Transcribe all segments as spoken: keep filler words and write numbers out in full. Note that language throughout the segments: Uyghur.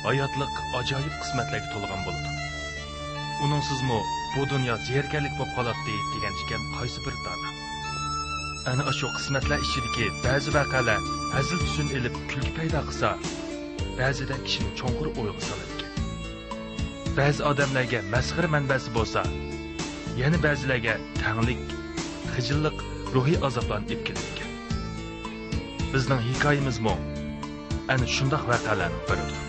ھاياتلىق ئاجايىپ قىسمەتلەرگە تولغان بولىدۇ. ئۇنىڭسىزمۇ بۇ دۇنيا زەھەركەنلىك بولۇپ قالاتتى، دېگەن ئىكەن قايسى بىر دانا. ئەنە ئاشۇ قىسمەتلەر ئىچىدىكى بەزى ۋەقەلەر ھەزىل تۈسىنى ئېلىپ كۈلكە پەيدا قىلسا، بەزىدە كىشىنى چوڭقۇر ئويغا سالىدىكەن. بەزى ئادەملەرگە مەسخىرە مەنبەسى بولسا، يەنە بەزىلەرگە تەڭلىك، خىجىللىق، روھىي ئازابلارنى ئېلىپ كېلىدىكەن. بىزنىڭ ھېكايىمىزمۇ ئەنە شۇنداق ۋەقەلەرنىڭ بىرىدۇر.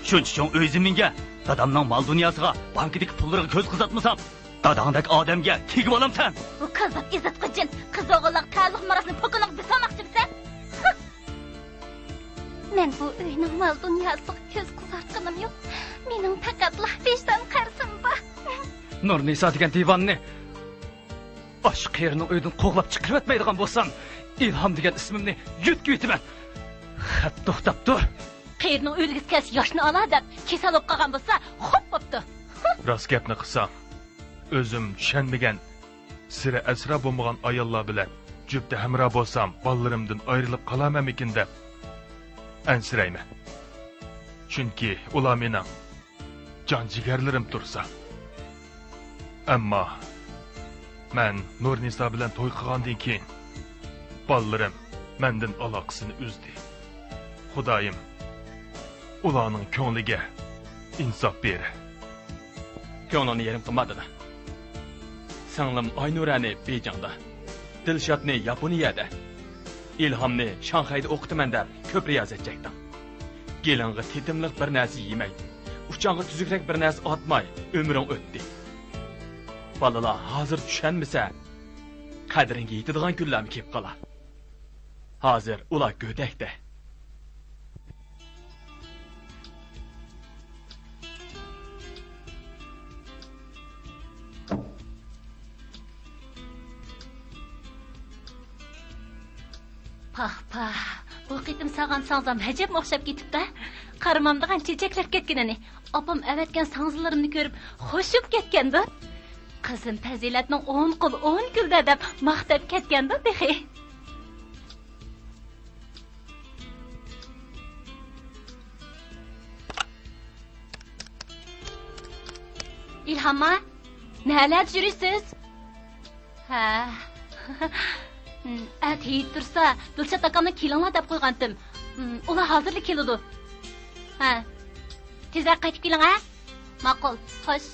شۇنچە چوڭ ئۆي زېمىنگە، دادامنىڭ مال دۇنياسىغا، بانكىدىكى پۇللىرىغا كۆز قىزارتمىسام، داداڭدەك ئادەمگە تېگىۋالامسەن؟ بۇ كاززاپ ئېزىتقۇ جىن، قىز ئوغۇللارغا تەۋەلىك مىراسنى پوكىنىڭغا بېسالماقچىمىسەن؟ مەن بۇ ئۆينىڭ مال دۇنياسىغا كۆز قىزارتقىنىم يوق. مېنىڭ پەقەتلا ۋىجدان قەرزىم بار. نۇرنىسا دېگەن دىۋانىنى ئاشۇ قېرىنىڭ ئۆيىدىن قوغلاپ چىقىرىۋەتمەيدىغان بولسام، ئىلھام دېگەن ئىسمىمنى يۇتقىنىۋېتىمەن. خەپ توختاپ تۇر. قېرىنىڭ ئۆلگۈسى كەلسە ياشنى ئالا دەپ، كېسەل بولۇپ قالغان بولسا، خوپ بوپتۇ. راست گەپنى قىلسام، ئۆزۈم چۈشەنمىگەن سىرى ئەسرا بولمىغان ئاياللار بىلەن جۈپتە ھەمراھ بولسام، بالىلىرىمدىن ئايرىلىپ قالارمەنمىكىن دەپ ئەنسىرەيمەن. چۈنكى ئۇلار مېنىڭ جان جىگەرلىرىم تۇرسا. ئەمما مەن نۇرنىسا بىلەن توي قىلغاندىن كېيىن، بالىلىرىم مەندىن ئالاقىسىنى ئۈزدى. خۇدايىم، ئۇلارنىڭ كۆڭلىگە ئىنساپ بېرە. كۆڭلۈڭنى يېرىم قىلما، دادا. سىڭلىم ئاينۇرەنى بېيجىڭدا، دىلشاتنى ياپونىيەدە، ئىلھامنى شاڭخەيدە ئوقۇتىمەن دەپ كۆپ رىيازەت چەكتىڭ. گېلىڭغا تېتىملىق بىر نەرسە يېمەي، ئۇچاڭغا تۈزۈكرەك بىر نەرسە ئاتماي ئۆمرۈڭ ئۆتتى. بالىلار ھازىر چۈشەنمىسە، قەدرىڭگە يېتىدىغان كۈنلەرمۇ كېلىپ قالار. ھازىر ئۇلار گۆدەكتە. پاھ، پاھ، بۇ قېتىم سالغان ساڭزام ھەجەپمۇ ئوخشاپ كېتىپتۇ. قارىمامدىغان چېچەكلەپ كەتكىنىنى، ئاپام ئەۋەتكەن ساڭزىلىرىمنى كۆرۈپ خوشۇپ كەتكەندۇ. قىزىم پەزىلەتنىڭ ئون قول ئون گۈلدە دەپ ماختاپ كەتكەندۇ تېخى. ئىلھامما، نەلەردە يۈرىسىز؟ ھە. ئەتە ھېيت تۇرسا، دىلشات ئاكامنى كېلىڭلار دەپ قويغانتىم. ئۇلار ھازىرلا كېلىدۇ. ھە. تېزرەك قايتىپ كېلىڭ، ھە؟ ماقۇل، خوش.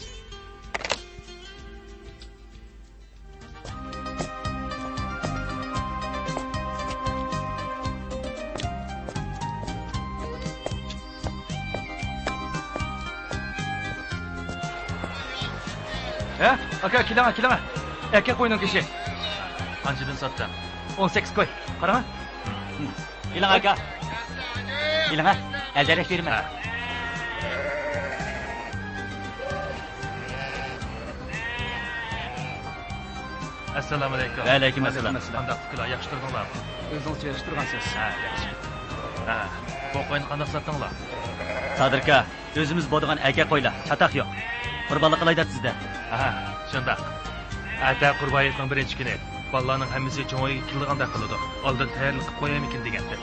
ھە، ئاكا، كېلىڭە، كېلىڭە. ئەركەك قوينىڭ گۆشى. قانچىدىن ساتتىڭ؟ ئون سەككىز كوي. قاراڭە. كېلىڭ، ئاكا. كېلىڭە. ئەلدەرەك بېرىمەن. ھە. ئەسسالامۇئەلەيكۇم. ۋەئەلەيكۇم ئەسسالام. قانداق پىكىرلەر، ياخشى تۇردۇڭلارمۇ؟ ئۆزىڭىزچە ياخشى تۇرغانسىز. ھە، ياخشى. ھە، بۇ قوينى قانداق ساتتىڭلار؟ سادىر ئاكا، ئۆزىمىز بولىدىغان ئەركەك قويلار، چاتاق يوق. قۇربانلىق قىلاي دەپسىز-دە. ھە، شۇنداق. ئەتە قۇربان ھېيتنىڭ بىرىنچى كۈنى بالىلارنىڭ ھەممىسى چوڭ ئۆيگە كېلىدىغاندەك قىلىدۇ. ئالدىن تەييارلىق قىلىپ قويايمىكىن دېگەنتىم.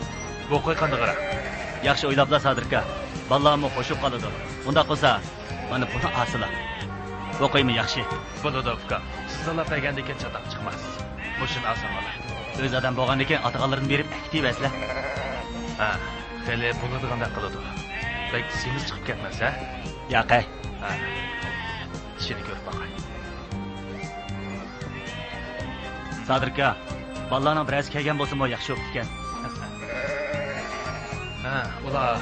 بۇ قوي قانداقراق؟ ياخشى ئويلاپلا، سادىر ئاكا. بالىلارمۇ خوشۇپ قالىدۇ. ئۇنداق بولسا، مانا بۇنى ئالسىلا. بۇ قويمۇ ياخشى. بولىدۇ، ئۇكام. سىز ئالاپ بەرگەندىن كېيىن چاتاق چىقماس. مۇشۇنى ئالساڭلار. ئۆز ئادەم بولغاندىن كېيىن ئاتىغانلىرىنى بېرىپ ئەكېتىۋەرسىلە. ھە، خېلى بولىدىغاندەك قىلىدۇ. بەك سېمىز چىقىپ كەتمەس، ھە؟ ياقەي. ھە. ئىچىنى كۆرۈپ باقاي. سادىر ئاكا، بالىلارنىڭ بىرەرسى كەلگەن بولسىمۇ ياخشى بوپتىكەن. ھە، ئۇلار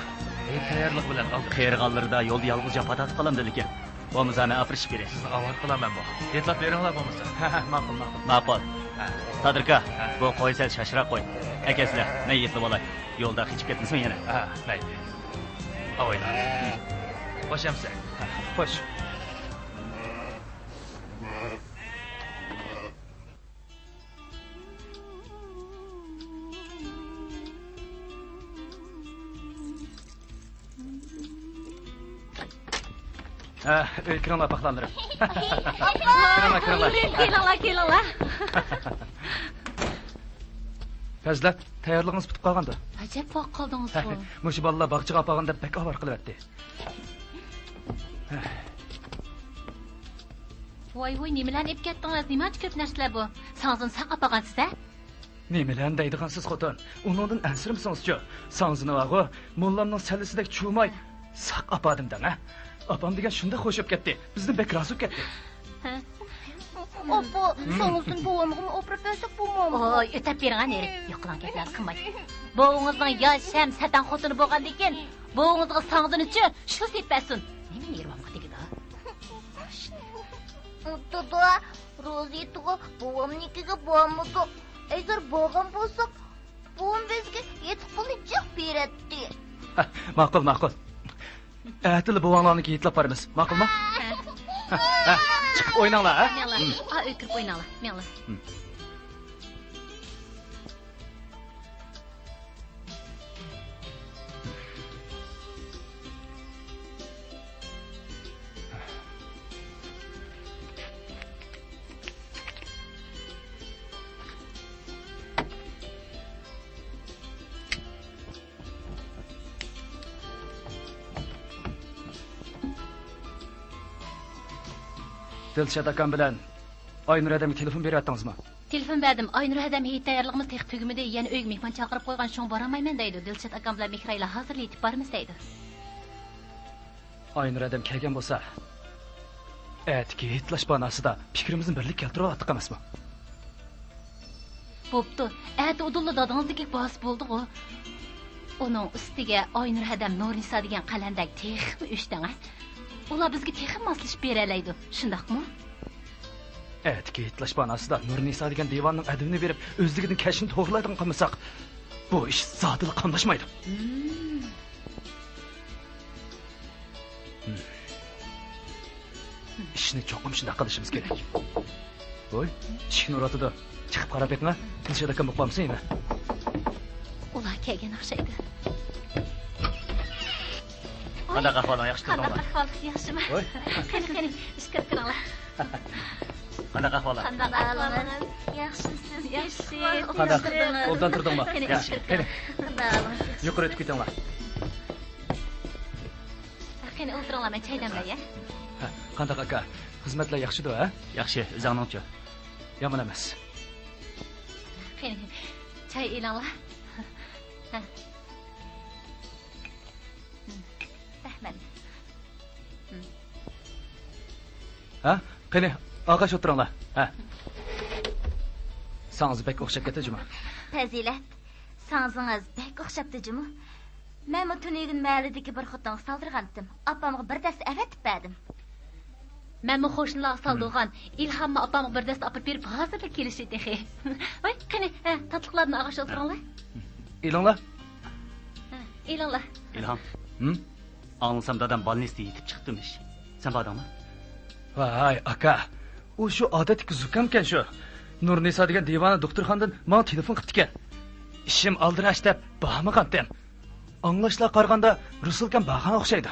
ھېيت تەييارلىقى بىلەن ئالدى. قېرىغانلىرىدا يولدا يالغۇز جاپا تارتىپ قالامدۇ لېكىن. بولمىسا مەن ئاپىرىشىپ بېرەي. سىزنى ئاۋارە قىلامەن بۇ. يېتىلاپ بېرىڭلار بولمىسا. ھە، ھە، ماقۇل، ماقۇل. ماقۇل. ھە. سادىر ئاكا، ھە. بۇ قوي سەل شاشراق قوي. ئەكەلسىلە، مەن يېتىلىۋالاي. يولدا قېچىپ كەتمىسۇن يەنە. ھە، مەيلى. ئاۋايلا. خوش ئەمىسە. ھە، خوش. ھە، ئۆيگە كىرىڭلار، پاخلانلىرىم. كىرىڭلار، كىرىڭلار. كېلىڭلار، كېلىڭلار. پەزىلەت، تەييارلىقىڭىز پۈتۈپ قالغاندۇ؟ ھە، ئەجەب ۋاق قالدىڭىزغۇ. مۇشۇ بالىلار باغچىغا ئاپارغان دەپ بەك ئاۋارە قىلىۋەتتى. ۋاي ۋۇي، نېمىلەرنى ئېلىپ كەتتىڭىز؟ نېمانچە كۆپ نەرسىلەر بۇ؟ ساڭزىنى ساق ئاپارغانسىز ھە؟ نېمىلەرنى دەيدىغانسىز خوتۇن؟ ئۇنىڭدىن ئەنسىرىمىسىڭىزچۇ؟ ساڭزىنى بارغۇ، موللامنىڭ سەللىسىدەك چۇۋۇماي ساق ئاپاردىم دەڭ ھە؟ ئاپام دېگەن شۇنداق خوش بولۇپ كەتتى، بىزدىن بەك رازى بولۇپ كەتتى. ھە؟ ئاپا، ساڭزىنى بوۋامغىمۇ ئاپىرىپ بەرسەك بولمامدۇ؟ ئوي، ئۆتەپ بېرىڭە نېرى. يوقىلاڭ گەپلەرنى قىلماي. بوۋىڭىزنىڭ ياش ھەم سەتەڭ خوتۇنى بولغاندىكىن، بوۋىڭىزغا ساڭزىنىچۇ شۇ سېلىپ بەرسۇن. نېمە نېرى بولمىغان دېگىنى؟ دادا، روزىيېتىغا بوۋامنىڭكىگە بارمىدۇق. ئەگەر بارغان بولساق، بوۋام بىزگە يېتىق پۇلنى جىق بېرەتتى. ھە، ماقۇل، ماقۇل. ئەتىلا بوۋاڭلارنىڭكىگە يېتىلەپ بارىمىز، ماقۇلمۇ؟ ھە. ھە، ھە، چىقىپ ئويناڭلار، ھە؟ مېڭلار. ھە. ئا، ئۆيگە كىرىپ ئويناڭلار، مېڭلار. ھە. دىلشات ئاكام بىلەن ئاينۇر ھەدەمگە تېلېفون بېرىۋەتتىڭىزمۇ؟ تېلېفون بەردىم. ئاينۇر ھەدەم ھېيت تەييارلىقىمىز تېخى تۈگىمىدى. يەنە ئۆيگە مېھمان چاقىرىپ قويغان، شۇڭا بارالمايمەن دەيدۇ. دىلشات ئاكام بىلەن مېھرايلا ھازىرلا يېتىپ بارىمىز دەيدۇ. ئاينۇر ھەدەم كەلگەن بولسا، ئەتىكى ھېيتلاش باھانىسىدا پىكرىمىزنى بىرلىككە كەلتۈرۈۋالاتتۇق ئەمەسمۇ؟ بوپتۇ، ئەتە ئۇدۇللا دادىڭىزنىڭكىگە بارسا بولدىغۇ. ئۇنىڭ ئۈستىگە ئاينۇر ھەدەم نۇرنىسا دېگەن قەلەندەك تېخىمۇ ئۆشتەڭ ھە. ئۇلار بىزگە تېخىمۇ ماسلىشىپ بېرەلەيدۇ، شۇنداقمۇ؟ ئەتىكى ھېيتلاش باھانىسىدا نۇرنىسا دېگەن دىۋانىنىڭ ئەدىپىنى بېرىپ، ئۆزلۈكىدىن كەچنى توغرىلايدىغان قىلمىساق، بۇ ئىش زادىلا قاملاشمايدۇ. مم. ئىشنى چوقۇم شۇنداق قىلىشىمىز كېرەك. ۋوي، ئىشىكنى ئۇرۇۋاتىدۇ. چىقىپ قاراپ بېقىڭا، دىلشات ئاكام بولۇپ قالمىسۇن يەنە. ئۇلار كەلگەن ئوخشايدۇ. قانداق ئەھۋالىڭ، ياخشى تۇردۇڭمۇ؟ قانداق ئەھۋال، ياخشىمۇ؟ ۋوي. قېنى، قېنى، ئىچكىرى كىرىڭلار. قانداق ئەھۋالىڭ؟ قانداق ئەھۋالىڭىز؟ ياخشىمۇ سىز؟ ياخشى. قانداق؟ ئوبدان تۇردۇڭمۇ؟ قېنى، ياخشى، ئىچكىرى كىرىڭ. قانداق ئەھۋالىڭىز؟ يۇقىرى ئۆتۈپ كېتىڭلار. قېنى، ئولتۇرۇڭلار، مەن چاي دەملەي، ھە؟ ھە، قانداق ئاكا؟ خىزمەتلەر ياخشىدۇ، ھە؟ ياخشى، ئۆزۈڭنىڭچۇ؟ يامان ئەمەس. قېنى، چاي ئېلىڭلار. ھە. رەھمەت. ھە، قېنى، ئاغاش ئولتۇرۇڭلار. ھە. ساڭزى بەك ئوخشاپ كەتتى جۇمۇ. پەزىلەت، ساڭزىڭىز بەك ئوخشاپتۇ جۇمۇ. مەنمۇ تۈنۈگۈن مەھەللىدىكى بىر خوتۇنغا سالدۇرغانتىم. ئاپامغا بىر دەستە ئەۋەتىپ بەردىم. مەنمۇ قوشنىلارغا سالدۇرغان. ئىلھاممۇ ئاپامغا بىر دەستە ئاپىرىپ بېرىپ، ھازىرلا كېلىشى تېخى. ۋاي، قېنى، ھە، تاتلىقلاردىن ئاغاش ئولتۇرۇڭلار. ئېلىڭلار. ھە، ئېلىڭلار. ئىلھام. ھىم؟ ئاڭلىسام دادام بالنىستە يېتىپ چىقىپتىمىش. سەن باردىڭمۇ؟ ۋاي، ئاكا. ئۇ شۇ ئادەتتىكى زۇكامكەن شۇ. نۇرنىسا دېگەن دىۋانە دوختۇرخانىدىن ماڭا تېلېفون قىپتىكەن. ئىشىم ئالدىراش دەپ بارمىغانتىم. ئاڭلاشلارغا قارىغاندا، رۇسۇلكام بارغان ئوخشايدۇ.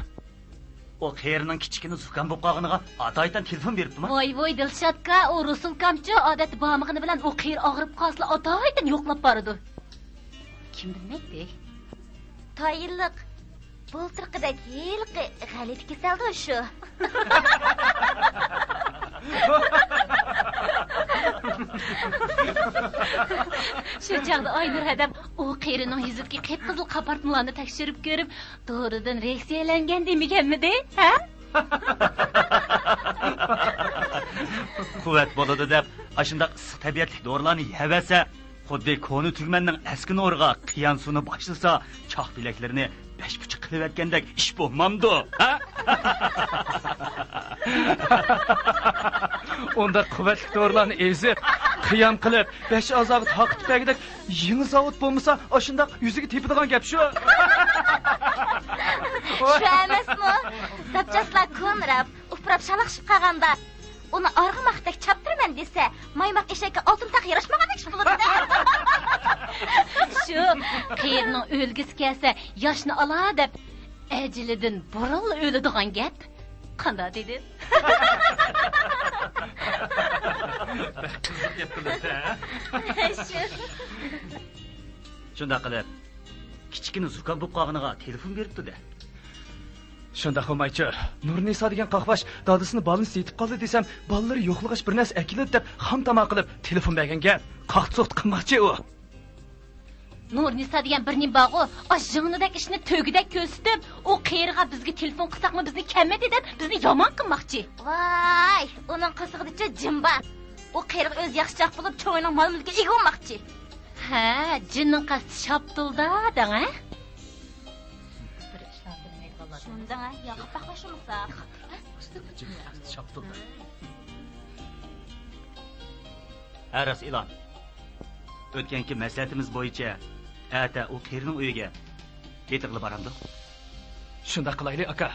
ئۇ قېرىنىڭ كىچىككىنە زۇكام بولۇپ قالغىنىغا ئاتايىتەن تېلېفون بېرىپتىما؟ ۋاي، ۋوي، دىلشاتكا، ئۇ رۇسۇلكامچۇ ئادەتتە بارمىغىنى بىلەن ئۇ قېرى ئاغرىپ قالسىلا ئاتايىتەن يوقلاپ بارىدۇ. كىم بىلمەيتتى؟ تايىنلىق. بۇلتۇرقىدەك ھېلىقى غەلىتە كېسەلدۇ شۇ. شۇ چاغدا ئاينۇر ھەدەم ئۇ قېرىنىڭ يۈزىدىكى قىپقىزىل قاپارتمىلارنى تەكشۈرۈپ كۆرۈپ، دورىدىن رېئاكسىيەلەنگەن دېمىگەنمىدى، ھە؟ قۇۋۋەت بولىدۇ دەپ، ئاشۇنداق ئىسسىق تەبىئەتلىك دورىلارنى يەۋەرسە، خۇددى كونا تۈگمەننىڭ ئەسكى نورىغا قىيان سۇنى باشلىسا، چاق پېلەكلىرىنى بەش پۇچى قىلىۋەتكەندەك ئىش بولمامدۇ، ھە؟ ئۇنداق قۇۋۋەتلىك دورىلارنى ئېزىپ، قىيام قىلىپ، بەش ئەزاغا تارقىتىپ بەرگۈدەك يېڭى زاۋۇت بولمىسا، ئاشۇنداق يۈزىگە تېپىدىغان گەپ شۇ. شۇ ئەمەسمۇ؟ زاپچاسلار كونىراپ، ئۇپراپ، شالاقشىپ قالغاندا، ئۇنى ئارغىماقتەك چاپتۇرىمەن دېسە، مايماق ئېشەككە ئالتۇن تاق ياراشمىغاندەك ئىش بولىدۇ. شۇ، قېرىنىڭ ئۆلگۈسى كەلسە، ياشنى ئالا دەپ، ئەجىلىدىن بۇرۇنلا ئۆلىدىغان گەپ. قانداق دېدىم؟ بەك قىزىق گەپ قىلدى. شۇ. شۇنداق قىلىپ، زۇكام بولۇپ قالغىنىغا تېلېفون بېرىپتۇ-دە. شۇنداق بولمايچۇ. نۇرنىسا دېگەن قاقباش دادىسىنى بالنىسى يېتىپ قالدى دېسەم، بالىلىرى يوقلىغاچ بىر نەرسە ئەكېلىدۇ دەپ خام تاماق قىلىپ تېلېفون بەرگەنكەن. قاقتى-سوقتى قىلماقچى ئۇ. نۇرنىسا دېگەن بىر نېمە بارغۇ، ئاش ژىڭنىدەك ئىشنى تۆگىدەك كۆرسىتىپ، ئۇ قېرىغا بىزگە تېلېفون قىلساقمۇ بىزنى كەلمىدى دەپ بىزنى يامان قىلماقچى. ۋاي، ئۇنىڭ قىزىقىدىچۇ جىن بار. ئۇ قېرىغا ئۆزى ياخشىچاق بولۇپ، چوڭ ئۆينىڭ مال-مۈلكىگە ئىگە بولماقچى. ھە، جىننىڭ قەستى شاپتۇلدا دەڭ، ھە؟ بىر ئىشلار بىلمەيدىغانلار. شۇنداق، ھە؟ ياقىپ باقماي شۇمۇساق. جىننىڭ قەستى شاپتۇلدا. ھە، راست ئېلان. ئۆتكەنكى مەسلىھەتىمىز بويىچە ئەتە ئۇ قېرىنىڭ ئۆيىگە ھېيتىغىلى بارامدۇق؟ شۇنداق قىلايلى، ئاكا.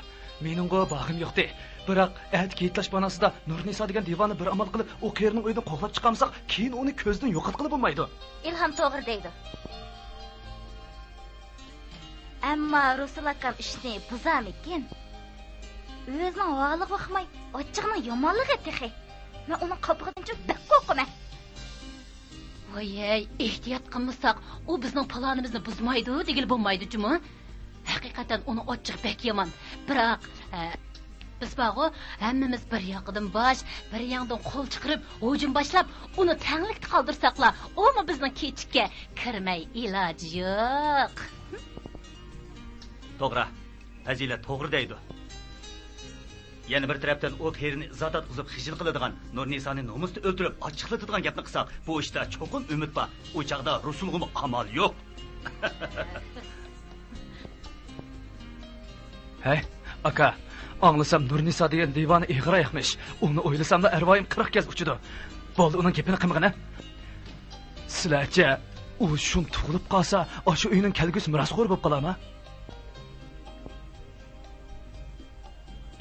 مېنىڭغۇ بارغۇم يوقتى. بىراق، ئەتىكى ھېيتلاش باھانىسىدا نۇرنىسا دېگەن دىۋانە بىر ئامال قىلىپ، ئۇ قېرىنىڭ ئۆيىدىن قوغلاپ چىقارمىساق، كېيىن ئۇنى كۆزدىن يوقاتقىلى بولمايدۇ. ئىلھام توغرا دەيدۇ. ئەمما رۇسۇل ئاكام ئىشنى بۇزارمىكىن؟ ئۆزىنىڭ ۋارلىقىغا باقماي، ئاچچىقىنىڭ يامانلىقى تېخى. مەن ئۇنىڭ قاپىقىدىنچۇ بەك قورقىمەن. ۋايەي، ئېھتىيات قىلمىساق، ئۇ بىزنىڭ پىلانىمىزنى بۇزمايدۇ دېگىلى بولمايدۇ جۇمۇ. ھەقىقەتەن ئۇنىڭ ئاچچىقى بەك يامان. بىراق، ئە، بىز بارغۇ، ھەممىمىز بىر ياقىدىن باش، بىر ياڭدىن قول چىقىرىپ، ھۇجۇم باشلاپ، ئۇنى تەڭلىكتە قالدۇرساقلا، ئۇمۇ بىزنىڭ كېچىككە كىرمەي ئىلاجى يوق. توغرا، پەزىلەت توغرا دەيدۇ. يەنە بىر تەرەپتىن، ئۇ قېرىنى ئىزا تارتقۇزۇپ خىجىل قىلىدىغان، نۇرنىسانى نومۇستا ئۆلتۈرۈپ ئاچچىقلىتىدىغان گەپنى قىلساق، بۇ ئىشتا چوقۇم ئۈمىد بار. ئۇ چاغدا رۇسۇلغىمۇ ئامال يوق. ھەي، ئاكا، ئاڭلىسام نۇرنىسا دېگەن دىۋانە ئېغىر ئاياقمىش. ئۇنى ئويلىساملا ئەرۋايىم قىرىق گەز ئۇچىدۇ. بولدى، ئۇنىڭ گېپىنى قىلمىغىن، ھە؟ سىلەرچە، ئۇ شۇم تۇغۇلۇپ قالسا، ئاشۇ ئۆينىڭ كەلگۈسى مىراسخورى بولۇپ قالارما؟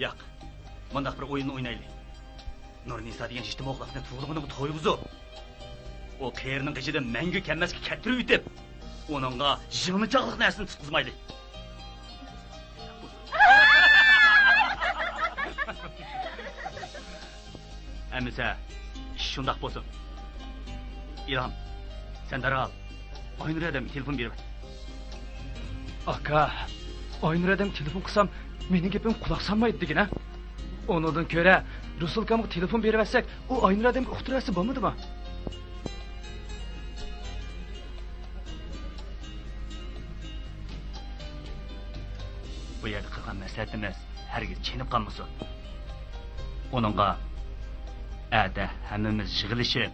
ياق، مۇنداق بىر ئويۇننى ئوينايلى. نۇرنىسا دېگەن يېتىم ئوغلاقنى تۇغۇلغىنىغا تويغۇزۇپ، ئۇ قېرىنىڭ غېشىدىن مەڭگۈ كەلمەسكە كەتتۈرۈۋېتىپ، ئۇنىڭغا ژىڭنە چاغلىق نەرسىنى تۇتقۇزمايلى. ئەمىسە، ئىش شۇنداق بولسۇن. ئىلھام، سەن دەرھال ئاينۇر ھەدەمگە تېلېفون بېرىۋەت. ئاكا، ئاينۇر ھەدەمگە تېلېفون قىلسام، مېنىڭ گېپىمگە قۇلاق سالمايدۇ دېگىنە. ئۇنىڭدىن كۆرە، رۇسۇل ئاكامغا تېلېفون بېرىۋەتسەك، ئۇ ئاينۇر ھەدەمگە ئۇقتۇرۇۋەتسە بولمىدىما؟ بۇ يەردە قىلغان مەسلىھەتىمىز ھەرگىز چېنىپ قالمىسۇن. ئۇنىڭغا ئەتە ھەممىمىز يىغىلىشىپ،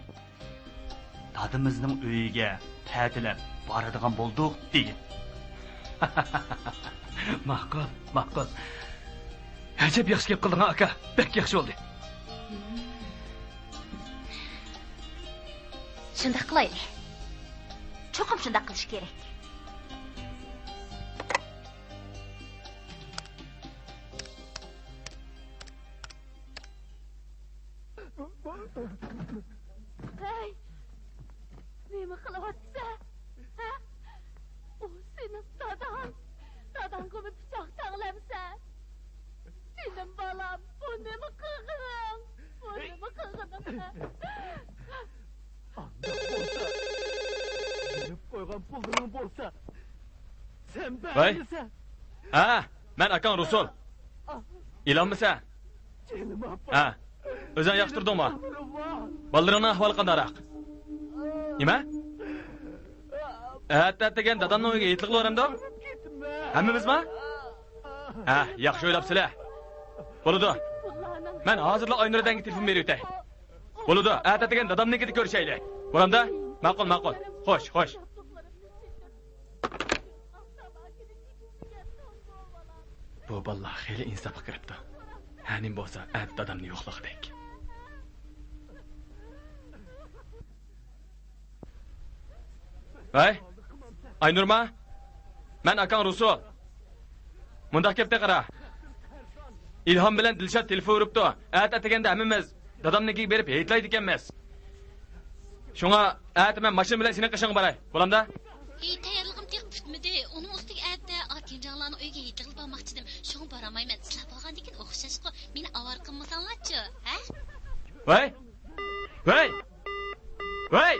دادىمىزنىڭ ئۆيىگە تەتىلەپ بارىدىغان بولدۇق دېگىن. ماقۇل، ماقۇل. ئەجەب ياخشى گەپ قىلدىڭ، ئاكا. بەك ياخشى بولدى. شۇنداق قىلايلى. چوقۇم شۇنداق قىلىش كېرەك. ھەي! نېمە قىلىۋاتىسەن؟ ھە؟ ئۇ سېنىڭ داداڭ. داداڭغىمۇ پىچاق تەڭلەمسەن؟ جېنىم بالام، بۇ نېمە قىلغىنىڭ؟ بۇ نېمە قىلغىنىڭ؟ ئانداق بولسا، بېرىپ قويغان پۇللىرىڭ بولسا، سەن ۋاي. بەرمىسەن. ھە، مەن ئاكاڭ رۇسۇل. ئىلانمىسەن؟ ھە، ئۆزۈڭ ياخشى تۇردۇڭمۇ؟ بالىلىرىڭنىڭ ئەھۋالى قانداقراق؟ نېمە؟ ئەتە ئەتىگەن دادامنىڭ ئۆيىگە ھېيتلىقلا بارامدۇ؟ ھەممىمىزما؟ ھە، ياخشى ئويلاپسىلە. بولىدۇ. مەن ھازىرلا ئاينۇر ھەدەمگە تېلېفون بېرىۋېتەي. بولىدۇ، ئەتە ئەتىگەن دادامنىڭكىدە كۆرۈشەيلى. بولامدا؟ ماقۇل، ماقۇل. خوش، خوش. بۇ بالىلار خېلى ئىنساپقا كىرىپتۇ. ھە، نېمە بولسا، ئەتە دادامنى يوقلىغۇدەك. ۋەي، ئاينۇرما؟ مەن ئاكاڭ رۇسۇل. مۇنداق گەپتە قارا. ئىلھام بىلەن دىلشات تېلېفون ئۇرۇپتۇ. ئەتە ئەتىگەندە ھەممىمىز دادامنىڭكىگە بېرىپ ھېيتلايدىكەنمىز. شۇڭا ئەتە مەن ماشىنا بىلەن سېنىڭ قېشىڭغا باراي. بولامدا؟ ھېي، تەييارلىقىم تېخى پۈتمىدى. ئۇنىڭ ئۈستىگە ئەتە ئاكىمجانلارنىڭ ئۆيىگە ھېيتلىقلا بارماقچىدىم. شۇڭا بارالمايمەن. سىلەر بارغاندىكىن ئوخشاشقۇ. مېنى ئاۋارە قىلمىساڭلارچۇ، ھە؟ ۋەي! ۋەي! ۋەي!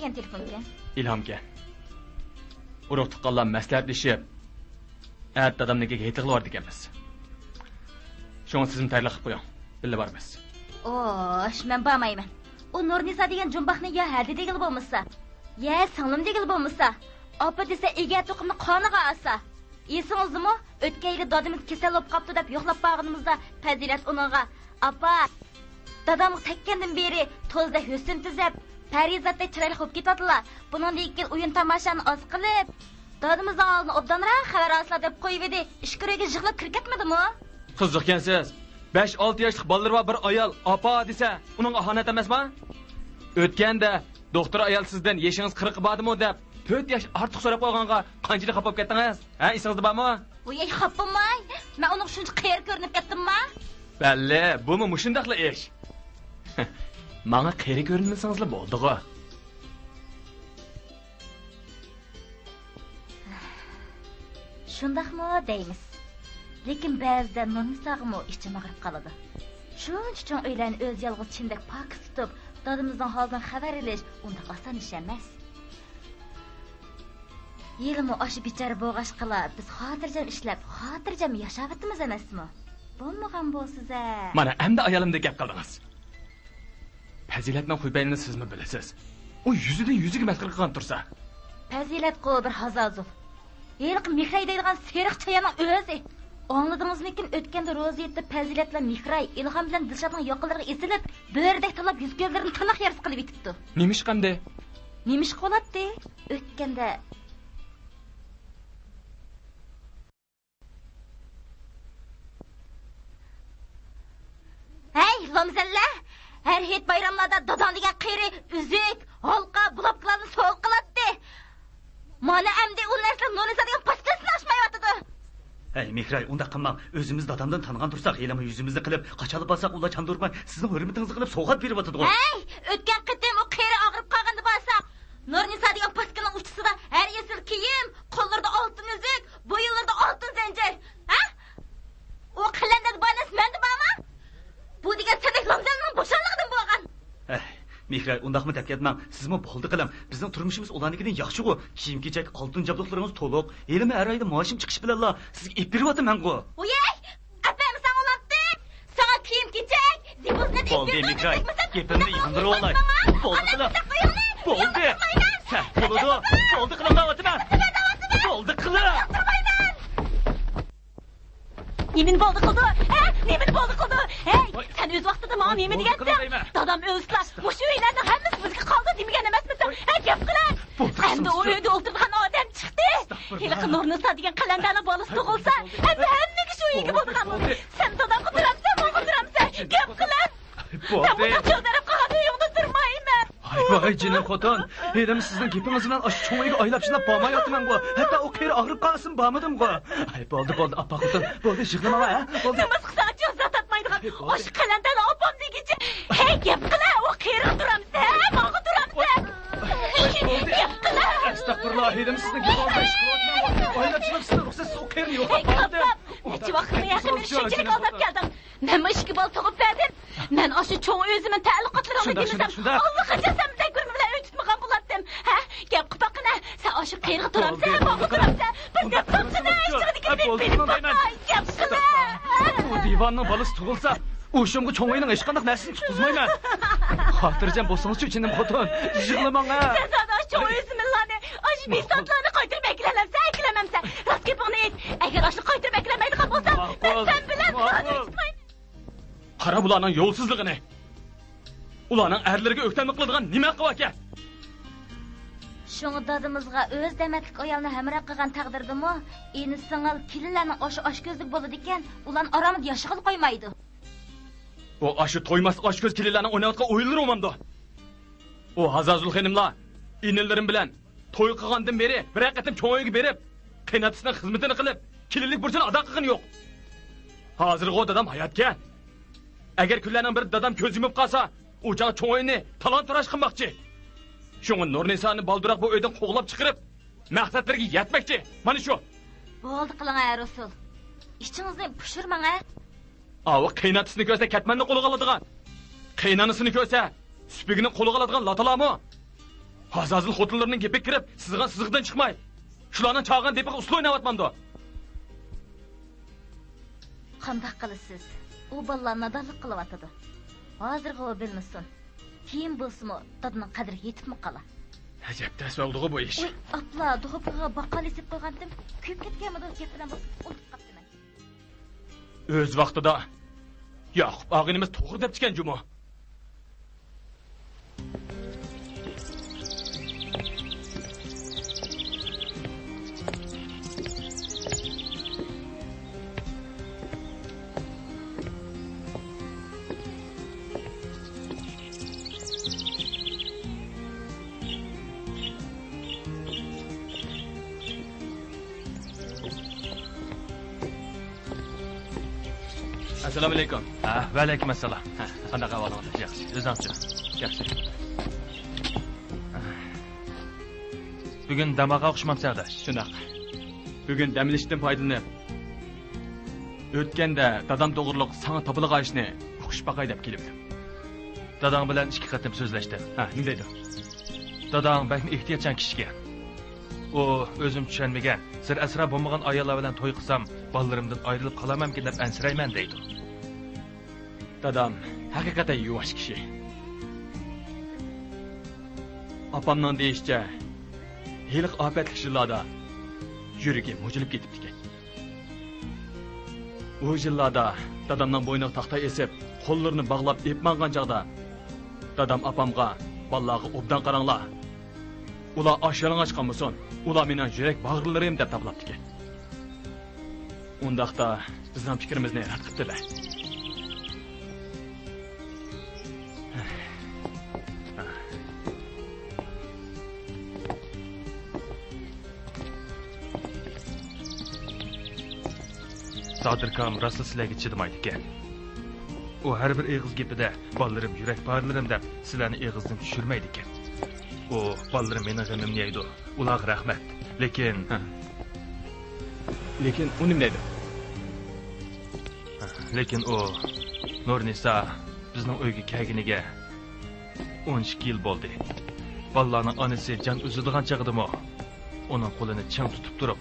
كەن تېلېفونكەن. ئىلھامكەن. ئۇرۇق تۇغقانلار مەسلىھەتلىشىپ، ئەتە دادامنىڭكىگە ھېيتقىلى بارىدىكەنمىز. شۇڭا سىزمۇ تەييارلىق قىلىپ قويۇڭ. بىللە بارىمىز. ئوش، مەن بارمايمەن. ئۇ نۇرنىسا دېگەن جۇمباقنى يا ھەدە دېگىلى بولمىسا، يا سىڭلىم دېگىلى بولمىسا، ئاپا دېسە ئىگە توقۇمنى قانىغا ئاسا. ئېسىڭىزدىمۇ؟ ئۆتكەن يىلى دادىمىز كېسەل بولۇپ قاپتۇ دەپ يوقلاپ بارغىنىمىزدا پەزىلەت ئۇنىڭغا، ئاپا، دادامغا تەگكەندىن بېرى تولىدا ھۆسن تۈزەپ، پەرىزاتتەك چىرايلىق بولۇپ كېتىۋاتىلا. بۇنىڭدىن كېيىن ئويۇن تاماشانى ئاز قىلىپ، دادىمىزنىڭ ئالدىدا ئوبدانراق خەۋەر ئالسىلا دەپ قويۇۋىدى. ئىچكىرى ئۆيگە يىغلاپ كىرىپ كەتمىدىمۇ؟ قىزىقكەنسىز. بەش ئالتە ياشلىق بالىلىرى بار بىر ئايال ئاپا دېسە، ئۇنىڭغا ئاھانەت ئەمەسما؟ ئۆتكەندە دوختۇر ئايال سىزدىن يېشىڭىز قىرىققا باردىمۇ دەپ، تۆت ياش ئارتۇق سوراپ قالغانغا قانچىلىك خاپا بولۇپ كەتتىڭىز؟ ھە، ئېسىڭىزدە بارمۇ؟ ۋوي، خاپا بولماي، مەن ئۇنىڭغا شۇنچە قېرى كۆرۈنۈپ كەتتىمما؟ بەللى، بۇمۇ مۇشۇنداقلا ئىش. ماڭا قېرى كۆرۈنمىسىڭىزلا بولدىغۇ. شۇنداقمۇ دەيمىز. لېكىن بەزىدە نۇرنىساغىمۇ ئىچىم ئاغرىپ قالىدۇ. شۇنچە چوڭ ئۆيلەرنى ئۆزى يالغۇز چىندەك پاكىز تۇتۇپ، دادىمىزنىڭ ھالىدىن خەۋەر ئېلىش ئۇنداق ئاسان ئىش ئەمەس. ھېلىمۇ ئاشۇ بىچارە بولغاچقىلا بىز خاتىرجەم ئىشلەپ، خاتىرجەم ياشاۋاتىمىز ئەمەسمۇ؟ بولمىغان بولسىزە. مانا ئەمدى ئايالىمدەك گەپ قىلدىڭىز. پەزىلەتنىڭ خۇيپەيلىنى سىزمۇ بىلىسىز. ئۇ يۈزىدىن يۈزىگە مەسخىرە قىلغان تۇرسا. پەزىلەتقۇ بىر ھازازۇل. ھېلىقى مېھراي دەيدىغان سېرىق چاياننىڭ ئۆزى. ئاڭلىدىڭىزمىكىن، ئۆتكەندە روزا ھېيتتا پەزىلەت بىلەن مېھراي، ئىلھام بىلەن دىلشاتنىڭ ياقىلىرىغا ئېسىلىپ، بۆرىدەك تالاپ يۈز-كۆزلىرىنى تىرناق يارىسى قىلىۋېتىپتۇ. نېمىشقا ئەمدى؟ نېمىشقا بولاتتى؟ ئۆتكەندە. ھەي، لامزەللە! ھەر ھېيت بايراملاردا داداڭ دېگەن قېرى ئۈزۈك، ھالقا، بۇلاپكىلارنى سوۋغا قىلاتتى. مانا ئەمدى ئۇ نەرسىلەر نۇرنىسا دېگەن پاسكىلىسىنى ئاچمايۋاتىدۇ. ھەي، مېھراي، ئۇنداق قىلماڭ. ئۆزىمىز دادامدىن تانىغان تۇرساق، ھېلىمۇ يۈزىمىزنى قىلىپ، قاچالىپ بارساق، ئۇلار چاندۇرماي، سىزنىڭ ھۆرمىتىڭىزنى قىلىپ، سوۋغات بېرىۋاتىدىغۇ. ھەي، ئۆتكەن قېتىم ئۇ قېرى ئاغرىپ قالغاندا بارساق، نۇرنىسا دېگەن پاسكىلنىڭ ئۇچىسىدا ھەر ئېسىل كىيىم، قوللىرىدا ئالتۇن ئۈزۈك، بويۇنلىرىدا ئالتۇن زەنجىر. ھە؟ ئۇ قەلەندەردە بار نەرسە مەندە بارمۇ؟ بۇ دېگەن سەدەك لامزەلنىڭ بوشانلىقىدىن بولغان. ھەي، مېھراي، ئۇنداقمۇ دەپ كەتمەڭ. سىزمۇ بولدى قىلىڭ. بىزنىڭ تۇرمۇشىمىز ئۇلارنىڭكىدىن ياخشىغۇ. كىيىم-كېچەك، ئالتۇن جابدۇقلىرىڭىز تولۇق. ھېلىمۇ ھەر ئايدا مائاشىم چىقىشى بىلەنلا سىزگە ئېلىپ بېرىۋاتىمەنغۇ. ۋويەي! ئەپەمسەن ئۇلاتتى! ساڭا كىيىم-كېچەك، زىبۇ-زىننەت ئېلىپ بولدى، بېرىڭ مېھراي. دېمىسەم، گېپىمنى ياندۇرۇۋالاي. بولدى قىلىڭ. بولدى. سەل بولىدۇ. بولدى قىلىڭ دەۋاتىمەن. بولدى قىلىڭ. نېمىنى بولدى قىلدى؟ ھە؟ نېمىنى بولدى قىلدى؟ ھەي، سەن ئۆز ۋاقتىدا ماڭا نېمە دېگەنسەن؟ دادام ئۆلسىلا، مۇشۇ ئۆيلەرنىڭ ھەممىسى بىزگە قالىدۇ دېمىگەن ئەمەسمىسەن؟ ھە، گەپ قىلە! ئەمدى ئۇ ئۆيدە ئولتۇرىدىغان ئادەم چىقتى. ھېلىقى نۇرنىسا دېگەن قەلەندەرنىڭ بالىسى تۇغۇلسا، ئەمدى ھەممىگە شۇ ئىگە بولىدىغان بولدى. سەن دادامغا تۇرامسەن، ماڭا تۇرامسەن؟ گەپ قىلە! بولدى. مەن بۇنداق چۆلدەرەپ قالغان ئۆيۈڭدە تۇرمايمەن. ۋاي، ۋاي، جېنىم خوتۇن، ھېلىمۇ سىزنىڭ گېپىڭىز بىلەن ئاشۇ چوڭ ئۆيگە ئايلاپ-چىلاپ بارمايۋاتىمەنغۇ. ھەتتا ئۇ قېرى ئاغرىپ قالسىمۇ بارمىدىمغۇ. ھەي، بولدى، بولدى، ئاپا خوتۇن، بولدى، يىغلىماڭ، ھە؟ بولدى. نېمە قىلساڭ زات تارتمايدىغان. ھەي، بولدى. ئاشۇ قەلەندەرنى ئاپام دېگۈچە. ھەي، گەپ قىلە، ئۇ قېرىغا تۇرامسەن، ماڭا تۇرامسەن؟ بولدى. گەپ قىلە. ئەستەغپۇرۇللا، ھېلىمۇ سىزنىڭ گېپىڭىزنى ئىش قىلىۋاتىمەنغۇ. ئايلاپ-چىلاپ سىزنىڭ رۇخسەتسىز ئۇ قېرىنى يوقلاپ بارمىدىم. نەچچە ۋاقىتنى ھەققىمنى شۇنچىلىك ئازاب كەلدىڭ. مەنمۇ ئىككى بالا تۇغۇپ بەردىم. مەن ئاشۇ چوڭ ئۆزۈمنىڭ تەئەللۇقاتلىرىڭنى دېمىسەم، ئاللىقاچان سەن بىلەن بىر بىلەن ئۆي تۇتمىغان بولاتتىم. ھە؟ گەپ قىلىپ باققىنە، سەن ئاشۇ قېرىغا تۇرامسەن، ماڭا تۇرامسەن؟ بىر گەپ قىلسىنە، ئىچىڭدىكىنى بىلىپ باقاي، گەپ قىلە. ئۇ دىۋاننىڭ بالىسى تۇغۇلسا، ئۇ شۇمغا چوڭ ئۆينىڭ ھېچقانداق نەرسىسىنى تۇتقۇزمايمەن. خاتىرجەم بولسىڭىزچۇ، جېنىم خوتۇن، يىغلىماڭ، ھە؟ سەن زادى ئاشۇ چوڭ ئۆزۈملارنى، ئاشۇ بىساتلارنى قايتۇرۇپ ئەكېلەلەمسەن، ئەكېلەلمەمسەن؟ راست گېپىڭنى ئېيت، ئەگەر ئاشۇنى قايتۇرۇپ ئەكېلەلمەيدىغان بولسام، مەن سەن بىلەن بىر ئادەم تۇتمايمەن. قارا بۇلارنىڭ يولسىزلىقىنى! ئۇلارنىڭ ئەرلىرىگە ئۆكتەملىك قىلىدىغان نېمە ھەققى باركەن؟ شۇڭا دادىمىزغا ئۆز دەمەتلىك ئايالنى ھەمراھ قىلغان تەقدىردىمۇ، ئىنى-سىڭىل، كېلىنلەرنىڭ ئاشۇ ئاشكۆزلۈك بولىدىكەن، ئۇلارنى ئارامىدا ياشىغىلى قويمايدۇ. ئۇ ئاشۇ تويماسلىق ئاشكۆز كېلىنلەرنىڭ ئويناۋاتقان ئويۇنلىرى بولمامدۇ؟ ئۇ ھازازۇل خېنىملار ئىنىلىرىم بىلەن توي قىلغاندىن بېرى بىرەر قېتىم چوڭ ئۆيگە بېرىپ، قېيىنئاتىسىنىڭ خىزمىتىنى قىلىپ، كېلىنلىك بۇرچىنى ئادا قىلغىنى يوق. ھازىرغۇ دادام ھاياتكەن. ئەگەر كۈنلەرنىڭ بىرىدە دادام كۆز يۇمۇپ قالسا، ئۇ چاغ چوڭ ئۆينى تالان-تاراج قىلماقچى. شۇڭا نۇرنىسانى بالدۇراق بۇ ئۆيدىن قوغلاپ چىقىرىپ، مەقسەتلىرىگە يەتمەكچى. مانا شۇ. بولدى قىلىڭ، ھە، رۇسۇل. ئىچىڭىزنى پۇشۇرماڭ، ھە. ئاۋۇ قېيىنئاتىسىنى كۆرسە كەتمەننى قولىغا ئالىدىغان، قېيىنئانىسىنى كۆرسە سۈپۈگىنى قولىغا ئالىدىغان لاتىلارمۇ؟ ئازازىل خوتۇنلىرىنىڭ گېپىگە كىرىپ، سىزغان سىزىقتىن چىقماي، شۇلارنىڭ چاغان دېپىغا ئۇسسۇل ئويناۋاتمامدۇ؟ قانداق قىلىسىز؟ ئۇ بالىلار نادانلىق قىلىۋاتىدۇ. ھازىرغا ئۇ بىلمىسۇن. كېيىن بولسىمۇ دادىنىڭ قەدرىگە يېتىپمۇ قالار. ئەجەب تەس بولدىغۇ بۇ ئىش. ئۇي، ئاپلا، دوغۇپىغا باققال ئېسىپ قويغانتىم، كۆيۈپ كەتكەنمىدۇ، گەپ بىلەن بولسا ئۇنتۇپ قاپتىمەن. ئۆز ۋاقتىدا ياقۇپ ئاغىنىمىز توغرا دەپتىكەن جۇمۇ. ئەسسالامۇئەلەيكۇم. ھە، ۋەئەلەيكۇم ئەسسالام. ھە، قانداق ئەھۋالىڭىز؟ ياخشى، ئۆزۈڭچۇ؟ ياخشى. بۈگۈن دەم ئالغان ئوخشىمامسەن، ئاداش؟ شۇنداق. بۈگۈن دەم ئېلىشتىن پايدىلىنىپ، ئۆتكەندە دادام توغرۇلۇق ساڭا تاپىلغان ئىشنى ئۇقۇشۇپ باقاي دەپ كېلىۋىدىم. داداڭ بىلەن ئىككى قېتىم سۆزلەشتىم. ھە، نېمە دەيدۇ؟ داداڭ بەكمۇ ئېھتىياتچان كىشىكەن. ئۇ ئۆزۈم چۈشەنمىگەن، سىر ئەسرار بولمىغان ئاياللار بىلەن توي قىلسام، بالىلىرىمدىن ئايرىلىپ قالارمەنمىكىن دەپ ئەنسىرەيمەن دەيدۇ. دادام ھەقىقەتەن يۇۋاش كىشى. ئاپامنىڭ دېيىشىچە، ھېلىقى ئاپەتلىك يىللاردا يۈرىكى مۇجۇلۇپ كېتىپتىكەن. ئۇ يىللاردا دادامنىڭ بوينىغا تاختاي ئېسىپ، قوللىرىنى باغلاپ ئېلىپ ماڭغان چاغدا، دادام ئاپامغا، «بالىلارغا ئوبدان قاراڭلار. ئۇلار ئاچ يالىڭاچ قالمىسۇن. ئۇلار مېنىڭ يۈرەك باغرىلىرىم» دەپ داپىلاپتىكەن. ئۇنداقتا بىزنىڭ پىكرىمىزنى رەت قىپتۇ-دە. سادىركام راستلا سىلەرگە چىدىمايدىكەن. ئۇ ھەر بىر ئېغىز گېپىدە «بالىلىرىم، يۈرەك پارىلىرىم» دەپ سىلەرنى ئېغىزدىن چۈشۈرمەيدىكەن. ئۇ «بالىلىرىم مېنىڭ غېمىمنى يەيدۇ، ئۇلارغا رەھمەت. لېكىن» ھە. لېكىن ئۇ نېمە دەيدۇ؟ لېكىن ئۇ نۇرنىسا بىزنىڭ ئۆيگە كەلگىنىگە ئون ئىككى يىل بولدى. بالىلارنىڭ ئانىسى جان ئۈزىدىغان چېغىدىمۇ ئۇنىڭ قولىنى چىڭ تۇتۇپ تۇرۇپ،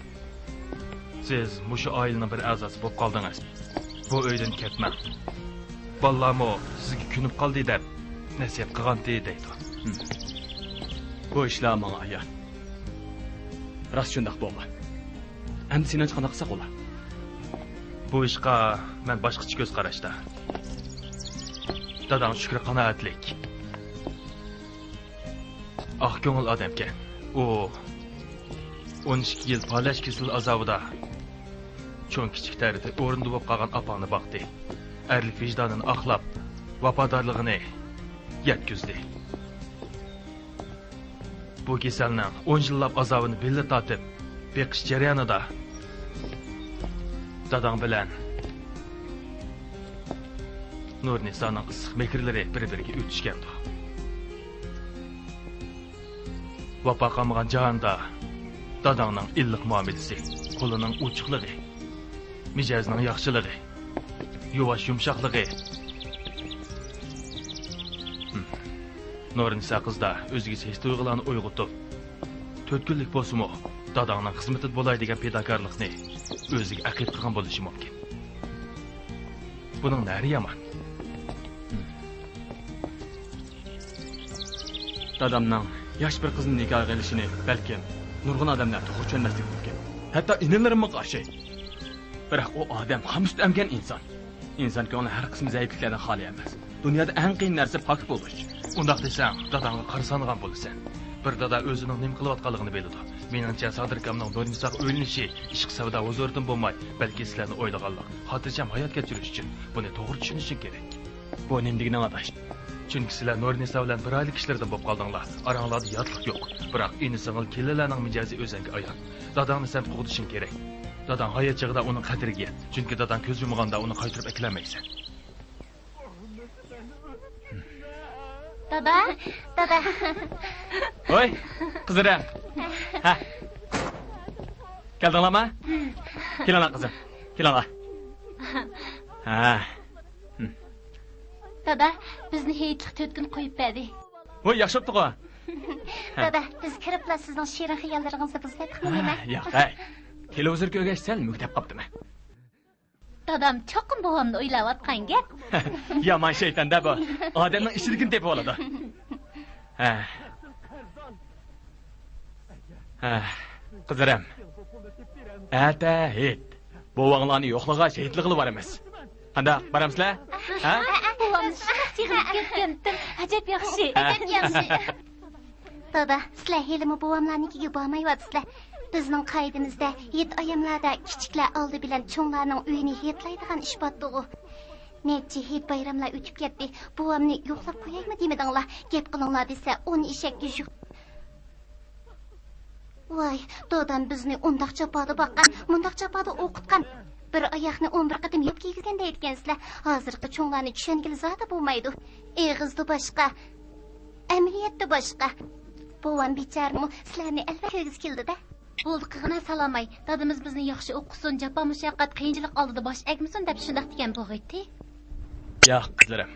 «سىز مۇشۇ ئائىلىنىڭ بىر ئەزاسى بولۇپ قالدىڭىز. بۇ ئۆيدىن كەتمەڭ. بالىلارمۇ سىزگە كۆنۈپ قالدى» دەپ نەسىھەت قىلغانتى دەيدۇ. ھىم. بۇ ئىشلار ماڭا ئايان. راست شۇنداق بولغان. ئەمدى سېنىڭچە قانداق قىلساق بولا؟ بۇ ئىشقا مەن باشقىچە كۆز قاراشتا. داداڭ شۈكرى قانائەتلىك. ئاق كۆڭۈل ئادەمكەن. ئۇ ئون ئىككى يىل پالەچ كېسىلى ئازابىدا چوڭ كىچىك تەرىتى ئورنىدا بولۇپ قالغان ئاپاڭنى باقتى. ئەرلىك ۋىجدانىنى ئاقلاپ، ۋاپادارلىقىنى يەتكۈزدى. بۇ كېسەلنىڭ ئون يىللاپ ئازابىنى بىللە تارتىپ بېقىش جەريانىدا داداڭ بىلەن نۇرنىسانىڭ ئىسسىق مېھىرلىرى بىر-بىرىگە ئۆتۈشكەندۇ. ۋاپا قالمىغان جاھاندا داداڭنىڭ ئىللىق مۇئامىلىسى، قولىنىڭ ئوچۇقلۇقى، مىجەزىنىڭ ياخشىلىقى، يۇۋاش يۇمشاقلىقى. ھىم. نۇرنىسا قىزدا ئۆزگىچە ھېس تۇيغۇلارنى ئويغىتىپ، تۆت كۈنلۈك بولسىمۇ داداڭنىڭ خىزمىتىدە بولاي دېگەن پىداكارلىقنى ئۆزىگە ئەقىد قىلغان بولۇشى مۇمكىن. بۇنىڭ نەرى يامان؟ ھىم. دادامنىڭ ياش بىر قىزنى نىكاھقا ئېلىشىنى بەلكىم نۇرغۇن ئادەملەر توغرا چۈشەنمەسلىكى مۇمكىن. ھەتتا ئىنىلىرىممۇ قارشى. بىراق ئۇ ئادەم خامسۈت ئەمگەن ئىنسان. ئىنسان كۆڭلى ھەر قىسىم زەئىپلىكلەردىن خالىي ئەمەس. دۇنيادا ئەڭ قىيىن نەرسە پاك بولۇش. ئۇنداق دېسەڭ، داداڭغا قارىسانغان بولىسەن. بىر دادا ئۆزىنىڭ نېمە قىلىۋاتقانلىقىنى بىلىدۇ. مېنىڭچە، سادىركامنىڭ نۇرنىساغا ئۆيلىنىشى ئىشقى سەۋدا ھۇزۇرىدىن بولماي، بەلكى سىلەرنى ئويلىغانلىق، خاتىرجەم ھايات كەچۈرۈش ئۈچۈن. بۇنى توغرا چۈشىنىشىڭ كېرەك. بۇ نېمە دېگىنىڭ، ئاداش؟ چۈنكى سىلەر نۇرنىسا بىلەن بىر ئائىلە كىشىلىرىدىن بولۇپ قالدىڭلار. ئاراڭلاردا ياتلىق يوق. بىراق ئىنى-سىڭىل كېلىنلەرنىڭ مىجەزى ئۆزەڭگە ئايان. داداڭنى سەن قوغدىشىڭ كېرەك. داداڭ ھايات چېغىدا ئۇنىڭ قەدرىگە يەت. چۈنكى داداڭ كۆز يۇمغاندا ئۇنى قايتۇرۇپ ئەكېلەلمەيسەن. دادا، دادا. ھوي، قىزىم. ھە. كەلدىڭلارمۇ؟ كېلىڭلار، قىزىم. كېلىڭلار. ھە. دادا، بىزنى ھېيتلىق تۆت كۈن قويۇپ بەردى. ھوي، ياخشى بوپتۇغۇ. دادا، بىز كىرىپلا سىزنىڭ شېرىن خىياللىرىڭىزنى بۇزۇۋەتتۇقمۇ نېمە؟ ھە، ياق، ھەي. تېلېۋىزور كۆرگەچ سەل مۈگدەپ قاپتىمەن. دادام چوقۇم بوۋامنى ئويلاۋاتقان گەپ. يامان شەيتان-دە بۇ. ئادەمنىڭ ئىچىدىكىنى تېپىۋالىدۇ. ھە. ھە، قىزلىرىم. ئەتە ھېيت. بوۋاڭلارنى يوقلىغاچ ھېيتلىقىلا بارىمىز. قانداق، بارامسىلەر؟ ھە؟ بوۋامنى شۇنداق يىغلاپ كەتكەنتىم. ئەجەب ياخشى. ھە. ئەجەب ياخشى. دادا، سىلەر ھېلىمۇ بوۋاملارنىڭكىگە بارمايۋاتىسىلەر. بىزنىڭ قائىدىمىزدە ھېيت ئاياملاردا كىچىكلەر ئالدى بىلەن چوڭلارنىڭ ئۆيىنى ھېيتلايدىغان ئىش بارتتىغۇ. نەچچە ھېيت بايراملار ئۆتۈپ كەتتى. بوۋامنى يوقلاپ قويايمۇ دېمىدىڭلار؟ گەپ قىلىڭلار دېسە، ئون ئېشەككە يۈك. ۋاي، دادام بىزنى ئۇنداق جاپادا باققان، مۇنداق جاپادا ئوقۇتقان. بىر ئاياقنى ئون بىر قېتىم ياپ كىيگۈزگەن دەيدىكەنسىلەر. ھازىرقى چوڭلارنى چۈشەنگىلى زادى بولمايدۇ. ئېغىزدا باشقا، ئەمەلىيەتتە باشقا. بوۋام بىچارىمۇ سىلەرنى ئەلۋەتتە كۆرگۈسى كېلىدۇ-دە. بولدى قىلغىنا سالاماي. دادىمىز بىزنى ياخشى ئوقۇسۇن، جاپا مۇشەققەت، قىيىنچىلىق ئالدىدا باش ئەگمىسۇن دەپ شۇنداق دېگەن بولغىيتتى. ياق، قىزلىرىم.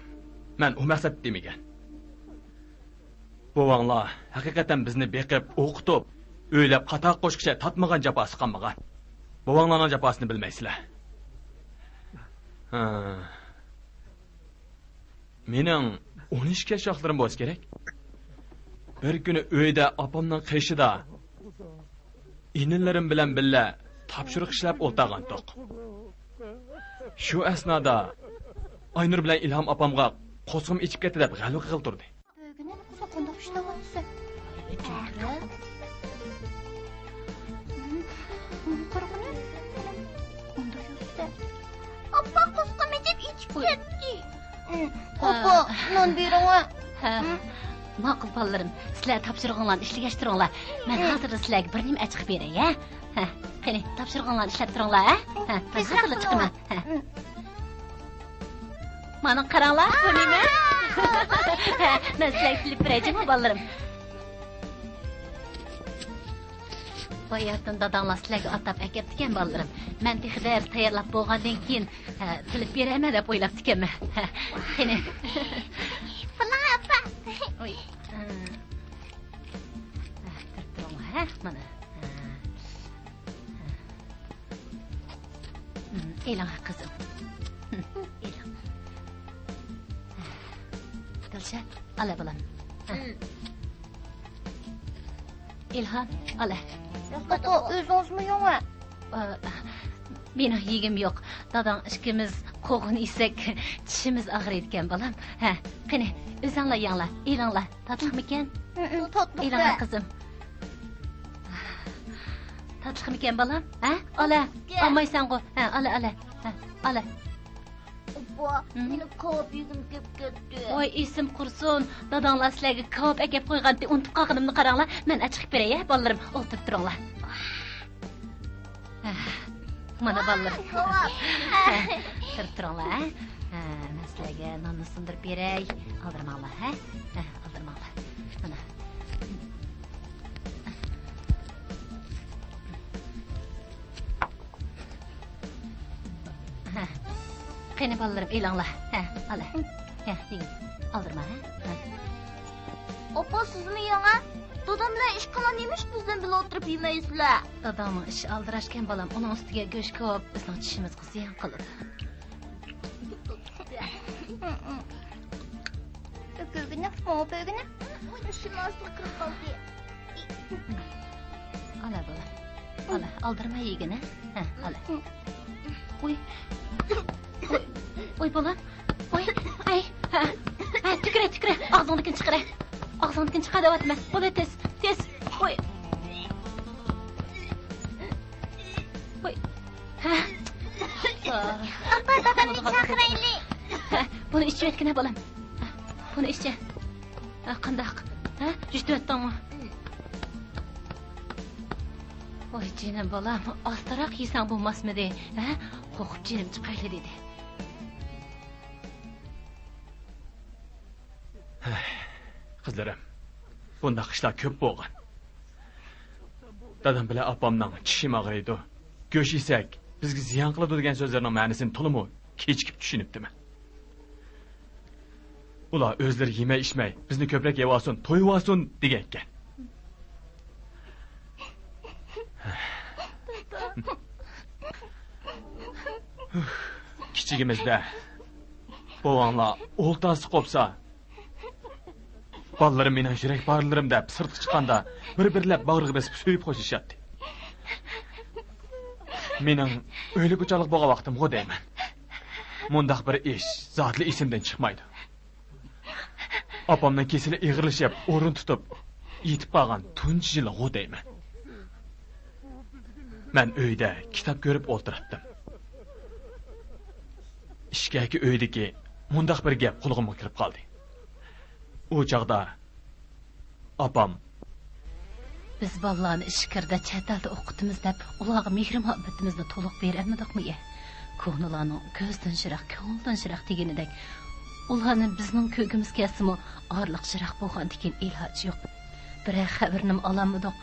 مەن ئۇ مەقسەتتە دېمىگەن. بوۋاڭلار ھەقىقەتەن بىزنى بېقىپ، ئوقۇتۇپ، ئۆيلەپ، قاتاق قوشقىچە تارتمىغان جاپاسى قالمىغان. بوۋاڭلارنىڭ جاپاسىنى بىلمەيسىلەر. ھە. مېنىڭ ئون ئىككى ياش ۋاقىتلىرىم بولسا كېرەك. بىر كۈنى ئۆيدە ئاپامنىڭ قېشىدا ئىنىلىرىم بىلەن بىللە تاپشۇرۇق ئىشلەپ ئولتۇرغانتۇق. شۇ ئەسنادا ئاينۇر بىلەن ئىلھام ئاپامغا قورسىقىم ئېچىپ كەتتى دەپ غەلۋە قىلغىلى تۇردى. بۈگۈن قىزىق قانداق ئىشلەۋاتىسەن؟ قارىغىنە. ئاپا، قورسىقىم ئېچىپ ئېچىپ كەتتى. ئاپا، نان بېرىڭە. ھە. ماقۇل بالىلىرىم، سىلەر تاپشۇرۇقۇڭلارنى ئىشلىگەچ تۇرۇڭلار. مەن ھازىرلا سىلەرگە بىر نېمە ئەچىقىپ بېرەي، ھە؟ ھە، قېنى، تاپشۇرۇقۇڭلارنى ئىشلەپ تۇرۇڭلار، ھە؟ ھە، مەن ھازىرلا چىقىمەن. ھە. مانا قاراڭلار، بۇ نېمە؟ ھە، مەن سىلەرگە سېلىپ بېرەي جۇمۇ، بالىلىرىم. باياتىن داداڭلار سىلەرگە ئاتاپ ئەكەپتىكەن، بالىلىرىم. مەن تېخى دەرس تەييارلاپ بولغاندىن كېيىن، ھە، سېلىپ بېرەرمەن دەپ ئويلاپتىكەنمەن. ھە، قېنى. بۇلار ئاپا. ئوي. ھە. ھە، تۇرۇپ تۇرۇڭ، ھە، مانا. ھە. ھە. ئېلىڭ، قىزىم. ئېلىڭ. دىلشات، ئالا، بالام. ئىلھام، ئالا. ئاپا، ئۆزىڭىزمۇ يەڭە. ئا، مېنىڭ يېگۈم يوق. داداڭ ئىككىمىز قوغۇن يېسەك، چىشىمىز ئاغرىيدىكەن، بالام. ھە، قېنى، ئۆزۈڭلار يەڭلار، ئېلىڭلار. تاتلىقمىكەن؟ تاتلىق. ئېلىڭلار، قىزىم. تاتلىقمىكەن، بالام؟ ھە؟ ئالا. ئالمايسەنغۇ؟ ھە، ئالا، ئالا. ھە، ئالا. ئاپا، مېنىڭ كاۋاپ يېگۈم كېلىپ كەتتى. ۋاي، ئېسىم قۇرسۇن. داداڭلار سىلەرگە كاۋاپ ئەكەپ قويغانتى، ئۇنتۇپ قالغىنىمنى قاراڭلار. مەن ئەچىقىپ بېرەي، ھە، بالىلىرىم. ئولتۇرۇپ تۇرۇڭلار. ھە، مانا بالىلىرىم. ھە، تۇرۇپ تۇرۇڭلار، ھە. ھە، مەن سىلەرگە ناننى سۇندۇرۇپ بېرەي. ئالدىرىماڭلار، ھە. ھە، ئالدىرىماڭلار. مانا. ھە. قېنى بالىلىرىم، ئېلىڭلار. ھە، ئالا. ھە، يېگىن. ئالدىرىما، ھە؟ ھە. ئاپا، سىزمۇ يەڭە. دادام بىلەن ئىشقىلار نېمىشقا بىز بىلەن بىللە ئولتۇرۇپ يېمەيسىلەر؟ داداڭنىڭ ئىشى ئالدىراشكەن، بالام. ئۇنىڭ ئۈستىگە گۆش كاۋاپ بىزنىڭ چىشىمىزغا زىيان قىلىدۇ. ئۆپۈگىنە، ماڭا ئۆپۈگىنە. شۇناسلىق قىلىپ قالدى. ئالا، بالام. ئالا، ئالدىرىما يېگىنە. ھە، ئالا. ئۇي. ئۇي، ئۇي، بالام. ئۇي، ئەي. ھە، ھە، تۈكۈرە، تۈكۈرە. ئاغزىڭدىكىنى چىقىرە. ئاغزىڭدىكىنى چىقار دەۋاتىمەن. بولدى، تېز، تېز. ئۇي. ئۇي. ھە. ئاپا، دادامنى چاقىرايلى. ھە، بۇنى ئىچىۋەتكىنە، بالام. بۇنى ئىچە. ھە، قانداق؟ ھە، يۇتۇۋەتتىڭمۇ؟ ۋاي جېنىم بالام، ئاستىراق يېسەڭ بولماسمىدى؟ ھە، قورقۇپ جېنىم چىقايلى دېدى. ھەي، قىزلىرىم، بۇنداق ئىشلار كۆپ بولغان. دادام بىلەن ئاپامنىڭ چىشىم ئاغرىيدۇ، گۆش يېسەك بىزگە زىيان قىلىدۇ دېگەن سۆزلىرىنىڭ مەنىسىنى تولىمۇ كېچىكىپ چۈشىنىپتىمەن. ئۇلار ئۆزلىرى يېمەي ئىچمەي، بىزنى كۆپرەك يەۋالسۇن، تويۇۋالسۇن دېگەنىكەن. كىچىكىمىزدە بوۋاڭلار ئولتۇرسا قوپسا، بالىلىرىم مېنىڭ يۈرەك پارىلىرىم دەپ سىرتقا چىققاندا، بىر-بىرلەپ باغرىغا بېسىپ سۆيۈپ خوشلىشاتتى. مېنىڭ ئۆيلۈك ئوچاقلىق بولغان ۋاقتىمغۇ دەيمەن. مۇنداق بىر ئىش زادىلا ئېسىمدىن چىقمايدۇ. ئاپامنىڭ كېسىلى ئېغىرلىشىپ، ئورۇن تۇتۇپ، يېتىپ قالغان تۇنجى يىلىغۇ دەيمەن. مەن ئۆيدە كىتاب كۆرۈپ ئولتۇراتتىم. ئىچكەرىكى ئۆيدىكى مۇنداق بىر گەپ قۇلىقىمغا كىرىپ قالدى. ئۇ چاغدا ئاپام، بىز بالىلارنى ئىچكىرىدە چەت ئەلدە ئوقۇتىمىز دەپ، ئۇلارغا مېھرى-مۇھەببىتىمىزنى تولۇق بېرەلمىدۇقمۇ يە؟ كونىلارنىڭ «كۆزدىن شىراق، كۆڭۈلدىن شىراق» دېگىنىدەك، ئۇلارنى بىزنىڭ كۆرگۈمىز كەلسىمۇ، ئارىلىق شىراق بولغاندىكىن ئىلاجى يوق. بىرەر خەۋىرىنىمۇ ئالالمىدۇق.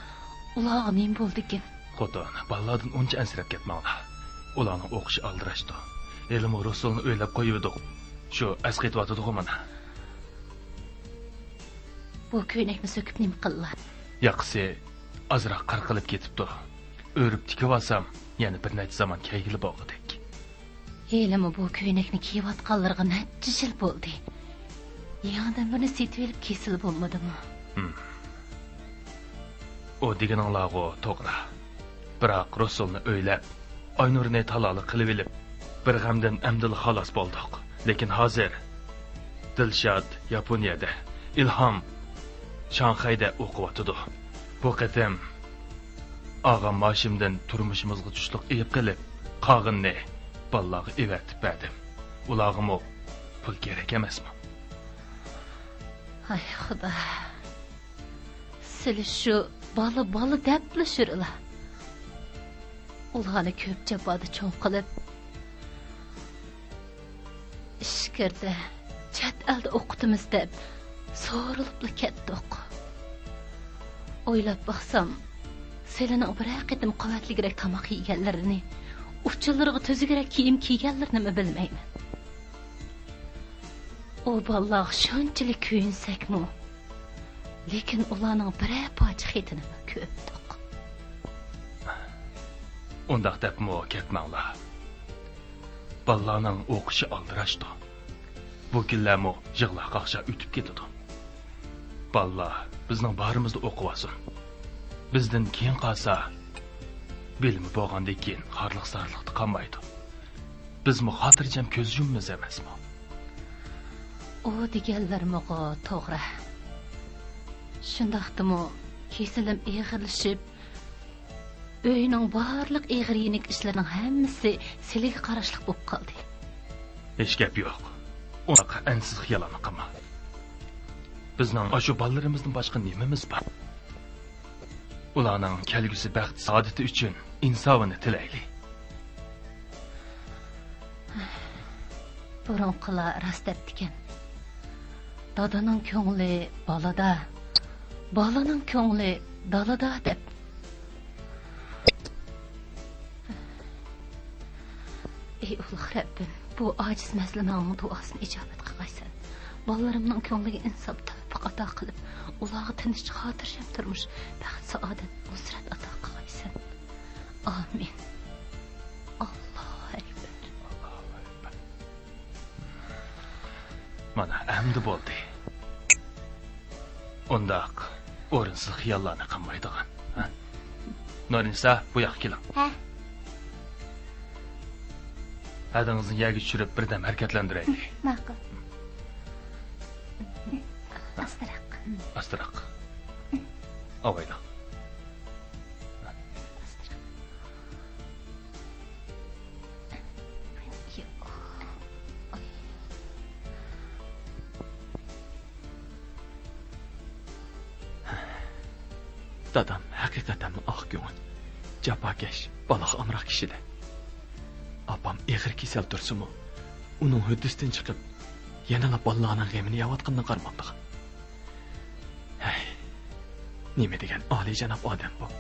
ئۇلارغا نېمە بولدىكىن؟ خوتۇن، بالىلاردىن ئۇنچە ئەنسىرەپ كەتمەڭلار. ئۇلارنىڭ ئوقۇشى ئالدىراشتۇ. ھېلىمۇ رۇسۇلنى ئۆيلەپ قويۇۋىدۇق. شۇ ئەسقېتىۋاتىدىغۇ مانا. بۇ كۆينەكنى سۆكۈپ نېمە قىلىلا؟ ياقىسى ئازراق قىرقىلىپ كېتىپتۇ. ئۆرۈپ تىكىۋالسام، يەنە بىر نەچچە زامان كەيگىلى بولغۇدەك. ھېلىمۇ بۇ كۆينەكنى كىيىۋاتقانلىرىغا نەچچە يىل بولدى. يېڭىدىن بىرنى سېتىۋېلىپ كىيسىلا بولمىدىمۇ؟ ھىم. ئۇ دېگىنىڭلارغۇ توغرا. بىراق رۇسۇلنى ئۆيلەپ، ئاينۇرنى تالالىق قىلىۋېلىپ، بىر غەمدىن ئەمدىلا خالاس بولدۇق. لېكىن ھازىر دىلشات ياپونىيەدە، ئىلھام شاڭخەيدە ئوقۇۋاتىدۇ. بۇ قېتىم ئاغام مائاشىمدىن تۇرمۇشىمىزغا چۈشلۈك ئېلىپ قېلىپ، قالغىنىنى بالىلارغا ئېۋەتىپ بەردىم. ئۇلارغىمۇ پۇل كېرەك ئەمەسمۇ؟ ھاي خۇدا. سىلى شۇ بالا، بالا دەپلا يۈرۈلا. ئۇلارنى كۆپ جاپادا چوڭ قىلىپ، ئىچكىرىدە، چەت ئەلدە ئوقۇتىمىز دەپ سورۇلۇپلا كەتتۇق. ئويلاپ باقسام، سىلىنىڭ بىرەر قېتىم قۇۋۋەتلىكرەك تاماق يېگەنلىرىنى، ئۇچىلىرىغا تۈزۈكرەك كىيىم كىيگەنلىرىنىمۇ بىلمەيمەن. ئۇ بالىلارغا شۇنچىلىك كۆيۈنسەكمۇ، لېكىن ئۇلارنىڭ بىرەر پارچە خېتىنىمۇ كۆرمىدۇق. ئۇنداق دەپمۇ كەتمەڭلار. بالىلارنىڭ ئوقۇشى ئالدىراشتۇ. بۇ كۈنلەرمۇ يىغلا قاقشا ئۆتۈپ كېتىدۇ. بالىلار بىزنىڭ بارىمىزدا ئوقۇۋالسۇن. بىزدىن كېيىن قالسا، بىلىمى بولغاندىن كېيىن خارلىق-زارلىقتا قالمايدۇ. بىزمۇ خاتىرجەم كۆز يۇمىمىز ئەمەسمۇ؟ ئۇ دېگەنلىرىمىغۇ توغرا. شۇنداقتىمۇ كېسىلىم ئېغىرلىشىپ، ئۆينىڭ بارلىق ئېغىر-يېنىك ئىشلىرىنىڭ ھەممىسى سىلىگە قاراشلىق بولۇپ قالدى. ھېچ گەپ يوق. ئۇنداق ئەنسىز خىياللارنى قىلما. بىزنىڭ ئاشۇ بالىلىرىمىزدىن باشقا نېمىمىز بار؟ ئۇلارنىڭ كەلگۈسى بەخت-سائادىتى ئۈچۈن ئىنساۋىنى تىلەيلى. بۇرۇنقىلار راست دەپتىكەن. دادىنىڭ كۆڭلى بالىدا، بالىنىڭ كۆڭلى دالىدا دەپ. ئەي ئۇلۇغ رەببىم، بۇ ئاجىز مەزلۇمۇڭنىڭ دۇئاسىنى ئىجابەت قىلغايسەن. بالىلىرىمنىڭ كۆڭلىگە ئىنساپ، تەۋپىق ئاتا قىلىپ، ئۇلارغا تىنچ، خاتىرجەم تۇرمۇش، بەخت-سائادەت، نۇسرەت ئاتا قىلغايسەن. ئامىن. ئاللاھۇ ئەكبەر. مانا، ئەمدى بولدى. ئۇنداق ئورۇنسىز خىياللارنى قىلمايدىغان. ھە؟ نۇرنىسا، بۇ ياققا كېلىڭ. ھە؟ ھەدىڭىزنى يەرگە چۈشۈرۈپ، بىردەم ھەرىكەتلەندۈرەيلى. ماقۇل. ئاستىراق. ئاستىراق. ئاۋايلاڭ. دادام ھەقىقەتەنمۇ ئاق كۆڭۈل، جاپاكەش، بالاغا ئامراق كىشىدە. ئاپام ئېغىر كېسەل تۇرسىمۇ، ئۇنىڭ ھۆددىسىدىن چىقىپ، يەنىلا بالىلارنىڭ غېمىنى يەۋاتقىنىنى قارىمامدىغان. ھەي، نېمە دېگەن ئالىيجاناب ئادەم بۇ!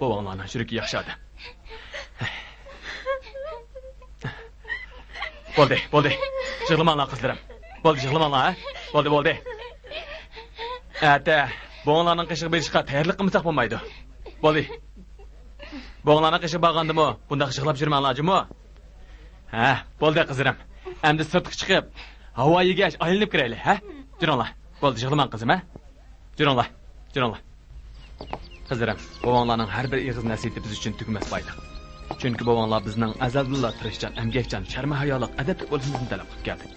بوۋاڭلارنىڭ يۈرىكى ياخشى ئادەم. بولدى، بولدى. يىغلىماڭلار، قىزلىرىم. بولدى، يىغلىماڭلار، ھە؟ بولدى، بولدى. ئەتە بوۋاڭلارنىڭ قېشىغا بېرىشقا تەييارلىق قىلمىساق بولمايدۇ. بولدى. بوۋاڭلارنىڭ قېشىغا بارغاندىمۇ بۇنداق يىغلاپ يۈرمەڭلار، جۇمۇ. ھە، بولدى، قىزلىرىم. ئەمدى سىرتقا چىقىپ، ھاۋا يېگەچ ئايلىنىپ كىرەيلى، ھە؟ جۈرۈڭلار. بولدى، يىغلىماڭ، قىزىم، ھە؟ جۈرۈڭلار، جۈرۈڭلار. قىزلىرىم، بوۋاڭلارنىڭ ھەر بىر ئېغىز نەسىھىتى بىز ئۈچۈن تۈگىمەس بايلىق. چۈنكى بوۋاڭلار بىزنىڭ ئەزەلدىنلا تىرىشچان، ئەمگەكچان، شەرمى-ھايالىق، ئەدەپلىك بولۇشىمىزنى تەلەپ قىلىپ كەلدى.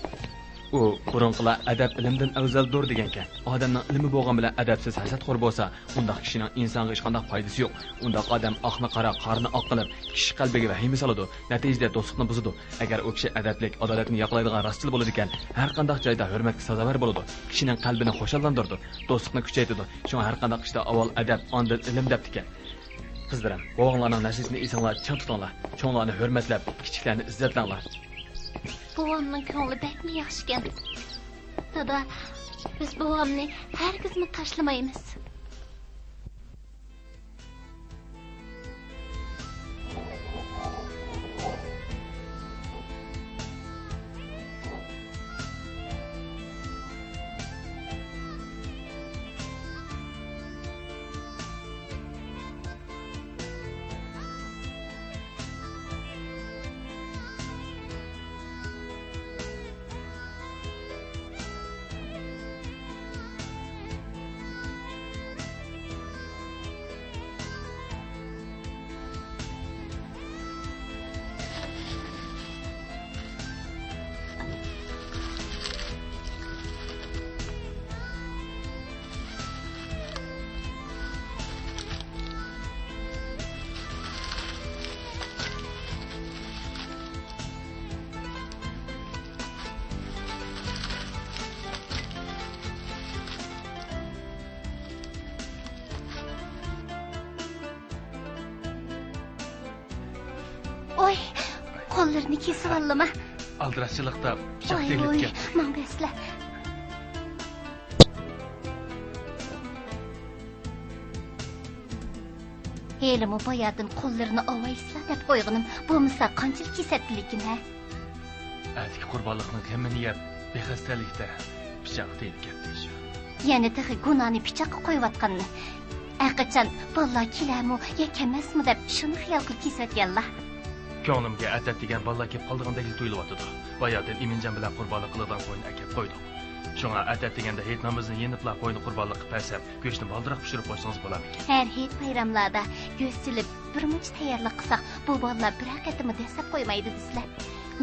ئۇ بۇرۇنقىلار «ئەدەپ ئىلىمدىن ئەۋزەلدۇر» دېگەنكەن. ئادەمنىڭ ئىلمى بولغان بىلەن ئەدەپسىز، ھەسەتخور بولسا، ئۇنداق كىشىنىڭ ئىنسانغا ھېچقانداق پايدىسى يوق. ئۇنداق ئادەم ئاقنى قارا، قارىنى ئاق قىلىپ، كىشى قەلبىگە ۋەھىمە سالىدۇ، نەتىجىدە دوستلۇقنى بۇزىدۇ. ئەگەر ئۇ كىشى ئەدەپلىك، ئادالەتنى ياقلايدىغان راستچىل بولىدىكەن، ھەر قانداق جايدا ھۆرمەتكە سازاۋەر بولىدۇ، كىشىنىڭ قەلبىنى خۇشاللاندۇرىدۇ، دوستلۇقنى كۈچەيتىدۇ. شۇڭا ھەر قانداق ئىشتا ئاۋۋال ئەدەپ، ئاندىن ئىلىم دەپتىكەن. قىزلىرىم، بوۋاڭلارنىڭ نەسىھىتىنى ئېسىڭلار چىڭ تۇتۇڭلار. چوڭلارنى ھۆرمەتلەپ، كىچىكلەرنى ئىززەتلەڭلار. بوۋامنىڭ كۆڭلى بەكمۇ ياخشىكەن. دادا، بىز بوۋامنى ھەرگىزمۇ تاشلىمايمىز. ئوي، قوللىرىنى كېسىۋالدىما؟ ئالدىراشچىلىقتا پىچاق ۋاي، تېگىلىپكەن. ۋاي، ماڭ بەسلە. ھېلىمۇ باياتىن قوللىرىنى ئاۋايسىلا دەپ قويغىنىم، بولمىسا قانچىلىك كېسەتتىلىكىن ھە؟ ئەتىكى قۇربانلىقنىڭ غېمىنى يەپ، بىخەستەلىكتە پىچاق تېگىپ كەتتى شۇ. يەنە تېخى گۇناھنى پىچاققا قويۇۋاتقاننى. ھەرقاچان بالىلار كېلەرمۇ يا كەلمەسمۇ دەپ شۇنى خىيال قىلىپ كېسىۋەتكەنلا. كۆڭلۈمگە ئەتەت دېگەن بالىلار كېلىپ قالىدىغاندەكلا تۇيۇلۇۋاتىدۇ. باياتىن ئىمىنجان بىلەن قۇربانلىق قىلىدىغان قوينى ئەكەپ قويدۇق. شۇڭا ئەتەت دېگەندە ھېيت نامىزىنى يېنىپلا قوينى قۇربانلىققا پەسەپ، گۆشنى بالدۇرراق پىشۇرۇپ قويسىڭىز بولامىكىن؟ ھەر ھېيت بايراملاردا گۆش سېلىپ، بىر مۇنچە تەييارلىق قىلساق، بۇ بالىلار بىرەر قېتىممۇ دەسسەپ قويمايدۇ دېسىلە.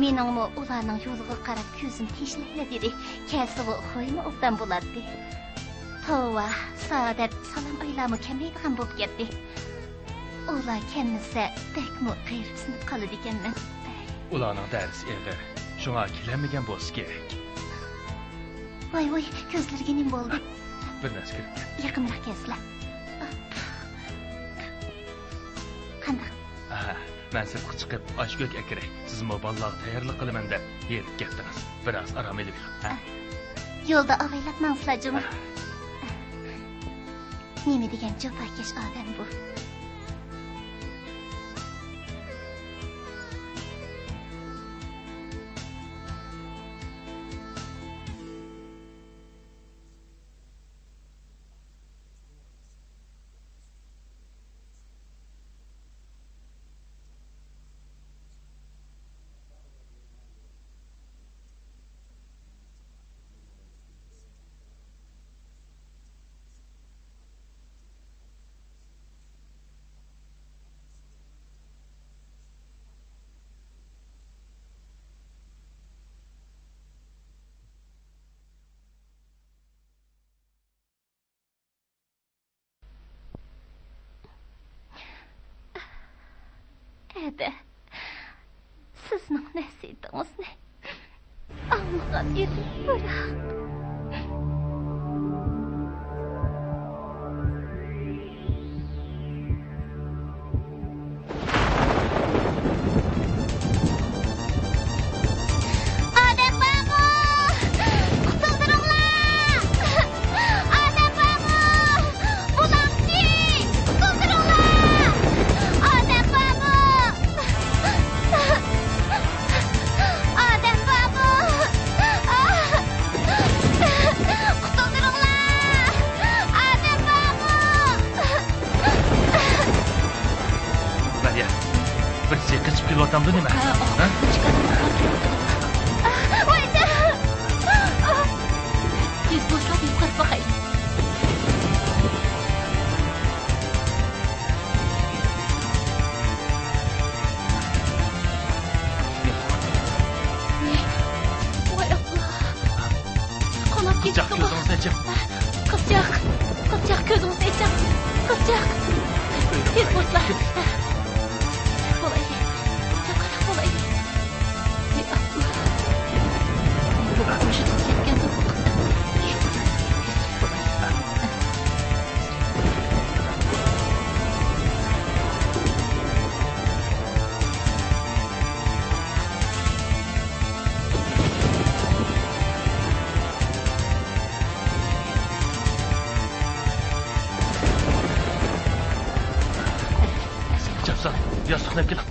مېنىڭمۇ ئۇلارنىڭ يولىغا قاراپ كۆزۈم تېشىلەيلا دېدى. كەلسىغۇ خويمۇ ئوبدان بولاتتى. توۋا، سائادەت سالام ئايلارمۇ كەلمەيدىغان بولۇپ كەتتى. ئۇلار كەلمىسە، بەكمۇ غېرىبسىنىپ قالىدىكەنمەن. ئۇلارنىڭ دەرسى ئېغىر. شۇڭا كېلەلمىگەن بولسا كېرەك. ۋاي، ۋاي، كۆزلىرىگە نېمە بولدى؟ بىر نەرسە كىرىپ كەتتى. يېقىنراق كەلسىلە. قانداق؟ ئاھا، مەن سىرتقا چىقىپ ئاش-كۆك ئەكىرەي. سىزمۇ بالىلارغا تەييارلىق قىلىمەن دەپ ھېرىپ كەتتىڭىز. بىراز ئارام ئېلىۋېلىڭ، ھە؟ يولدا ئاۋايلاپ ماڭسىلا جۇمۇ. ئاھا. نېمە دېگەن جاپاكەش ئادەم بۇ. ئەدە، سىزنىڭ نەسىھىتىڭىزنى ئاڭلىغان ئىدىم، بىراق. ئادەم بارمۇ؟ قۇتۇلدۇرۇڭلار! ئادەم بارمۇ؟ بۇلاڭچى! قۇتۇلدۇرۇڭلار! ئۇ نېمە؟ ھە؟ تېز بولسا بىز قاچىپ باقايلى. ۋاي ئاللا. قاناپ كېتىپتۇ. قىزچاق، كۆزىڭىزنى ئېچىڭ. قىزچاق، قىزچاق، كۆزىڭىزنى ئېچىڭ. قىزچاق. تېز بولسىلا. بولايلى. قانداق بولايلى؟ ۋاي ئاللا. بۇ كەتكەندۇ بۇ قىز. ياستۇقنى ئەكېلىڭ.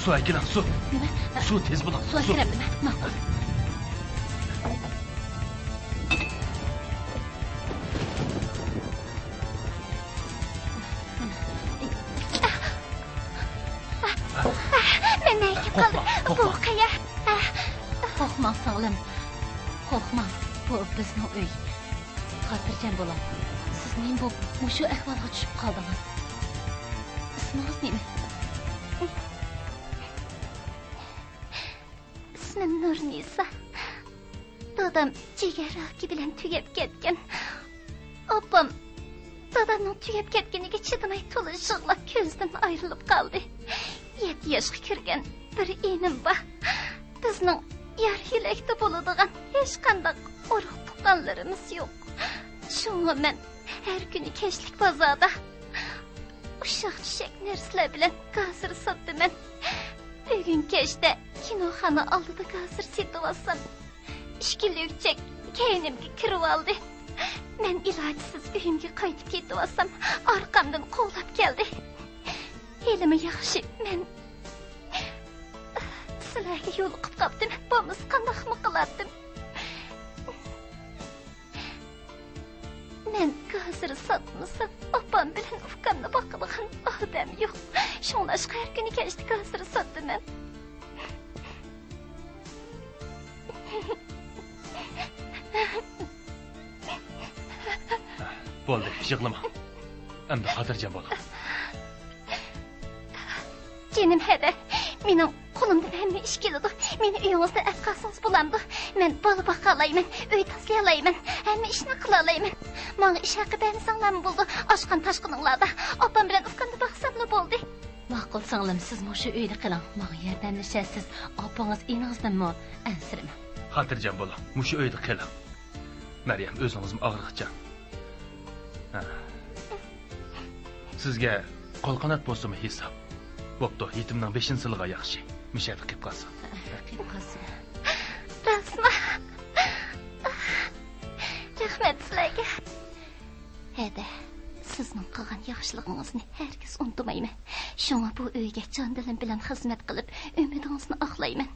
سۇ ئەكېلىڭ، سۇ. نېمە؟ سۇ، تېز بولۇڭ. سۇ ئەكىرەمدىمەن. ماقۇل. مەن نەگە كېلىپ قالدىم؟ بۇ قەيەر؟ قورقماڭ، سىڭلىم. قورقماڭ. بۇ بىزنىڭ ئۆي. خاتىرجەم بولۇڭ. سىز نېمە بولۇپ مۇشۇ ئەھۋالغا چۈشۈپ قالدىڭىز؟ ئىسمىڭىز نېمە؟ ئىسمىم نۇرنىسا. دادام جىگەر راكى بىلەن تۈگەپ كەتكەن. ئاپام دادامنىڭ تۈگەپ كەتكىنىگە چىدىماي تولا يىغلاپ كۆزىدىن ئايرىلىپ قالدى. يەتتە ياشقا كىرگەن بىر ئىنىم بار. بىزنىڭ يار يۆلەكتە بولىدىغان ھېچقانداق ئۇرۇق تۇغقانلىرىمىز يوق. شۇڭا مەن ھەر كۈنى كەچلىك بازاردا ئۇششاق چۈششەك نەرسىلەر بىلەن گازىر ساتىمەن. بۈگۈن كەچتە كىنوخانا ئالدىدا گازىر سېتىۋالسام، ئىككى لۈكچەك كەينىمگە كىرىۋالدى. مەن ئىلاجسىز ئۆيۈمگە قايتىپ كېتىۋالسام، ئارقامدىن قوغلاپ كەلدى. ھېلىمۇ ياخشى، مەن سىلەرگە يولۇقۇپ قاپتىمەن، بولمىسا قانداقمۇ قىلاتتىم؟ مەن گازىر ساتمىسام، ئاپام بىلەن ئۇكامنى باقىدىغان ئادەم يوق. شۇڭلاشقا ھەر كۈنى كەچتە گازىر ساتىمەن. بولدى، يىغلىماڭ. ئەمدى خاتىرجەم بولۇڭ. جېنىم ھەدە، مېنىڭ قولۇمدىن ھەممە ئىش كېلىدۇ. مېنى ئۆيىڭىزدە ئەپ قالسىڭىز بولامدۇ؟ مەن بالا باقالايمەن، ئۆي تازىلايالايمەن، ھەممە ئىشنى قىلالايمەن. ماڭا ئىش ھەققى بەرمىسەڭلارمۇ بولىدۇ. ئاشقان تاشقىنىڭلاردا ئاپام بىلەن ئۇكامنى باقساملا بولدى. ماقۇل سىڭلىم، سىز مۇشۇ ئۆيدە قېلىڭ. ماڭا ياردەملىشەرسىز. ئاپىڭىز، ئىنىڭىزنىمۇ ئەنسىرىمەڭ. خاتىرجەم بولۇڭ، مۇشۇ ئۆيدە قېلىڭ. مەريەم، ئۆزىڭىزمۇ ئاغرىقچان. ھە. سىزگە قول-قانات بولسىمۇ ھېساب. بوپتۇ، يېتىمنىڭ بېشىنى سىلىغان ياخشى. مۇشۇ يەردە قېلىپ قالسۇن. قېلىپ قالسۇن. راستمۇ؟ رەھمەت سىلەرگە. ھەدە، سىزنىڭ قىلغان ياخشىلىقىڭىزنى ھەرگىز ئۇنتۇمايمەن. شۇڭا بۇ ئۆيگە جان-دىلىم بىلەن خىزمەت قىلىپ، ئۈمىدىڭىزنى ئاقلايمەن.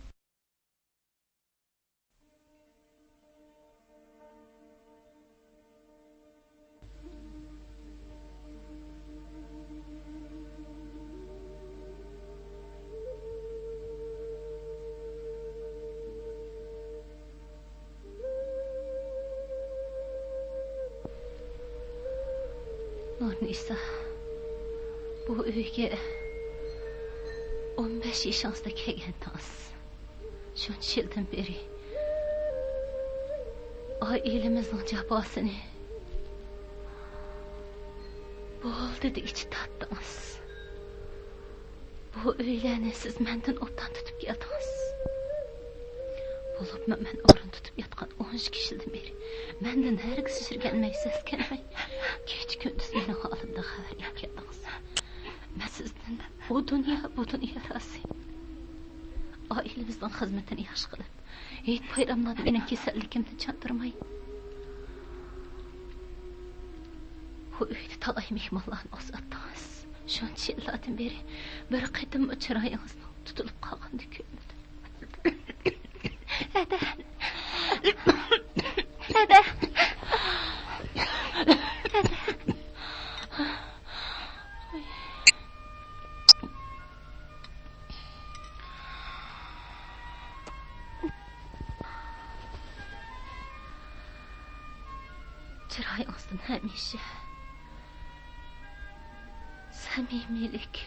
نۇرنىسا، بۇ ئۆيگە ئون بەش يېشىڭىزدا كەلگەنتىڭىز. شۇنچە يىلدىن بېرى ئائىلىمىزنىڭ جاپاسىنى بولدى دېگۈچە تارتتىڭىز. بۇ ئۆيلەرنى سىز مەندىن ئوبدان تۇتۇپ كەلدىڭىز. بولۇپمۇ مەن ئورۇن تۇتۇپ ياتقان ئون ئىككى يىلدىن بېرى مەندىن ھەرگىز يىرگەنمەي، سەسكەنمەي، كېچە-كۈندۈز مېنىڭ ھالىمدىن خەۋەر ئېلىپ كەلدىڭىز. مەن سىزدىن ئۇ دۇنيا، بۇ دۇنيا رازى. ئائىلىمىزنىڭ خىزمىتىنى ياخشى قىلىپ، ھېيت-بايراملاردا مېنىڭ كېسەللىكىمنى چاندۇرماي، بۇ ئۆيدە تالاي مېھمانلارنى ئۇزاتتىڭىز. شۇنچە يىللاردىن بېرى بىر قېتىممۇ چىرايىڭىزنىڭ تۇتۇلۇپ قالغىنىنى كۆرمىدىم. ھەدە. ھەدە. ھەدە. ئايىڭىزدىن ھەمىشە سەمىمىيلىك،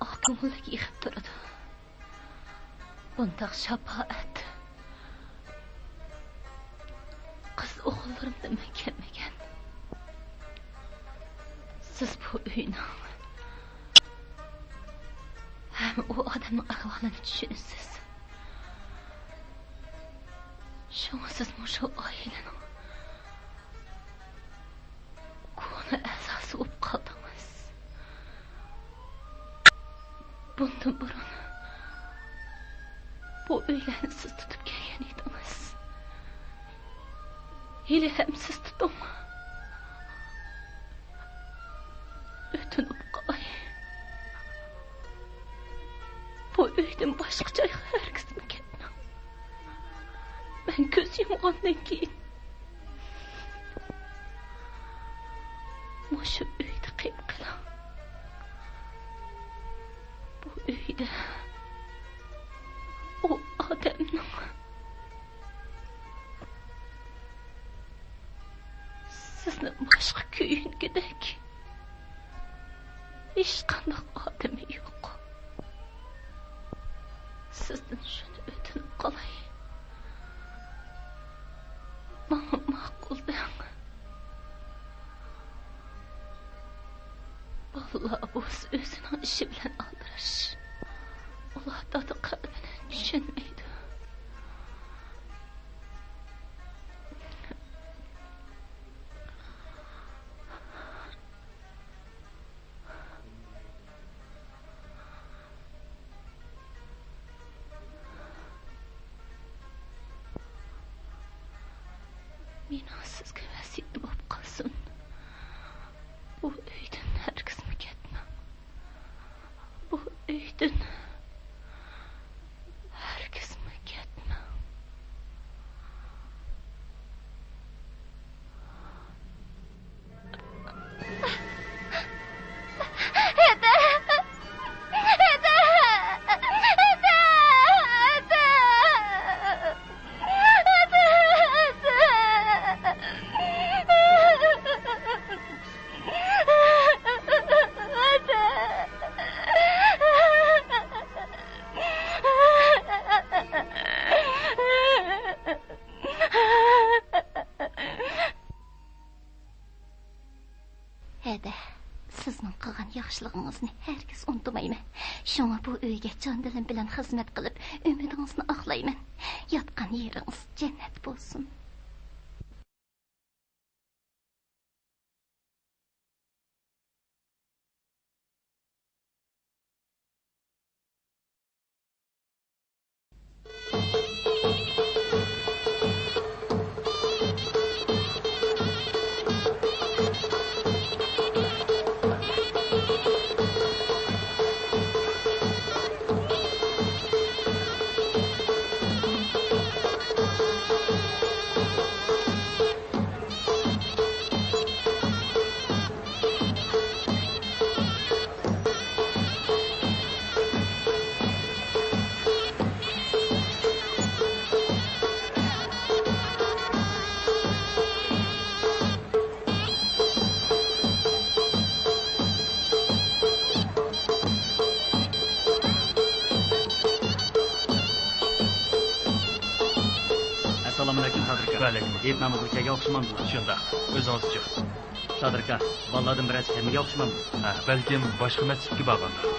ئاق كۆڭۈللۈك ئېقىپ تۇرىدۇ. بۇنداق شاپائەت قىز ئوغۇللىرىمدىنمۇ كەلمىگەن. سىز بۇ ئۆينىڭ ھەم ئۇ ئادەمنىڭ ئەھۋالىنى چۈشىنىسىز. شۇڭا سىز مۇشۇ ئائىلىنىڭ كونا ئەزاسى بولۇپ قالدىڭىز. بۇندىن بۇرۇن بۇ ئۆيلەرنى سىز تۇتۇپ كەلگەن ئىدىڭىز. ھېلىھەم سىز تۇتۇڭ. ئۆتۈنۈپ قالاي. بۇ ئۆيدىن باشقا جايغا ھەرگىزمۇ كەتمەڭ. مەن كۆز يۇمغاندىن كېيىن مۇشۇ ئۆيدە قېلىپ قېلىڭ. بۇ ئۆيدە ئۇ ئادەمنىڭ سىزنى باشقا كۆيۈنگۈدەك ھېچقانداق ئادىمى يوق. سىزدىن شۇنى ئۆتۈنۈپ قالاي. ماڭا ماقۇل دەڭ. بالىلار بولسا ئۆزىنىڭ ئىشى بىلەن ئالدىراش. ئۇلار دادا قەدرىنى چۈشەنمەيدۇ. مېنىڭ سىزگە ۋەسىيىتىم بولۇپ قالسۇن. بۇ ئۆيدىن ھەرگىزمۇ كەتمەڭ. بۇ ئۆيدىن ھەرگىزمۇ كەتمەڭ. ھەدە، سىزنىڭ قىلغان ياخشىلىقىڭىزنى ھەرگىز ئۇنتۇمايمەن. شۇڭا بۇ ئۆيگە جان دىلىم بىلەن خىزمەت قىلىپ، ئۈمىدىڭىزنى ئاقلايمەن. ياتقان يېرىڭىز جەننەت بولسۇن. ئەسسالامۇئەلەيكۇم، سادىر ئاكا. ۋەئەلەيكۇم. ھېيت نامىزىغا كەلگەن ئوخشىمامدۇ؟ شۇنداق. ئۆزىڭىزچۇ؟ سادىر ئاكا، بالىلاردىن بىرەرسى كەلمىگەن ئوخشىمامدۇ؟ ھە، بەلكىم باشقا مەسچىتكە بارغاندۇ.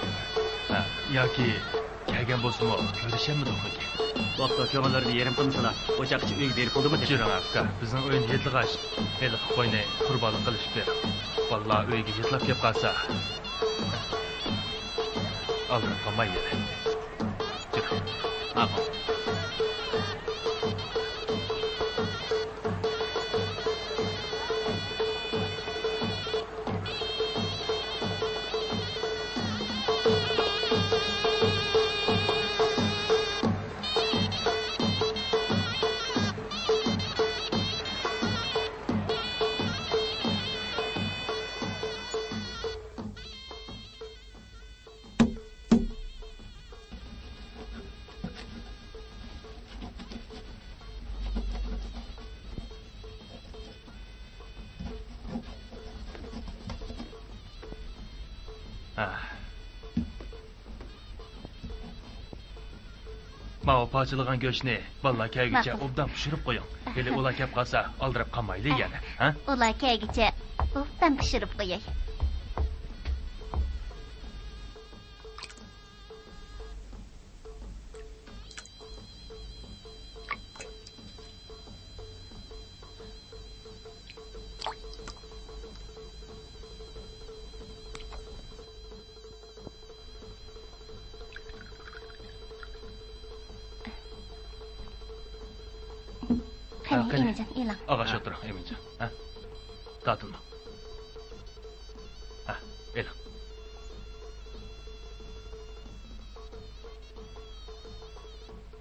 ھە، ياكى كەلگەن بولسىمۇ كۆرۈشەلمىدۇق ئىكەن. بوپتۇ، كۆڭۈللىرىنى يېرىم قىلمىسىلا، ئۇ چاغقىچە ئۆيگە بېرىپ بولدىمۇ؟ جۈرۈڭ ئاكا، بىزنىڭ ئۆينى ھېيتلىغاچ، ھېلىقى قوينى قۇربانلىق قىلىشىپ بېرىڭ. بالىلار ئۆيگە ھېيتلاپ كەپ قالسا، ئالدىراپ قالماي يەنە. جۈرۈڭ. ماقۇل. ھە. ماۋۇ پارچىلىغان گۆشنى بالىلار كەلگۈچە ماقۇل. ئوبدان پىشۇرۇپ قويۇڭ. ھېلى ئۇلار كەپ قالسا، ئالدىراپ قالمايلى يەنە، ھە؟ ئۇلار كەلگۈچە ئوبدان پىشۇرۇپ قوياي. قېنى، ھە، قېنى. ئىمىنجان، ئېلىڭ. ئاغاش ئولتۇرۇڭ، ئىمىنجان. ھە؟ تارتىنماڭ. ھە، ئېلىڭ.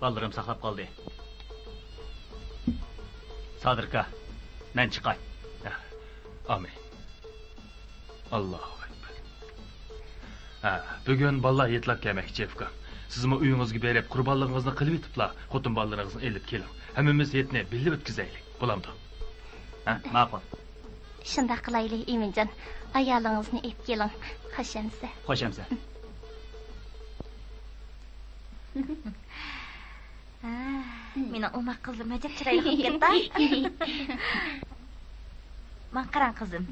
بالىلىرىم ساقلاپ قالدى. سادىر ئاكا، مەن چىقاي. ھە، ئامىن. ئاللاھۇ ئەكبەر. ھە، بۈگۈن بالىلار ھېيتلاپ كەلمەكچى، ئۇكام. سىزمۇ ئۆيىڭىزگە بېرىپ، قۇربانلىقىڭىزنى قىلىۋېتىپلا، خوتۇن بالىلىرىڭىزنى ئېلىپ كېلىڭ. ھەممىمىز ھېيتنى بىللە ئۆتكۈزەيلى. بولامدۇ؟ ھە، ماقۇل. شۇنداق قىلايلى، ئىمىنجان. ئايالىڭىزنى ئېلىپ كېلىڭ. خوش ئەمىسە. خوش ئەمىسە. ھە، مېنىڭ ئوماق قىزلىرىم ئەجەب چىرايلىق بولۇپ كەتتى. ماڭا قاراڭ، قىزىم.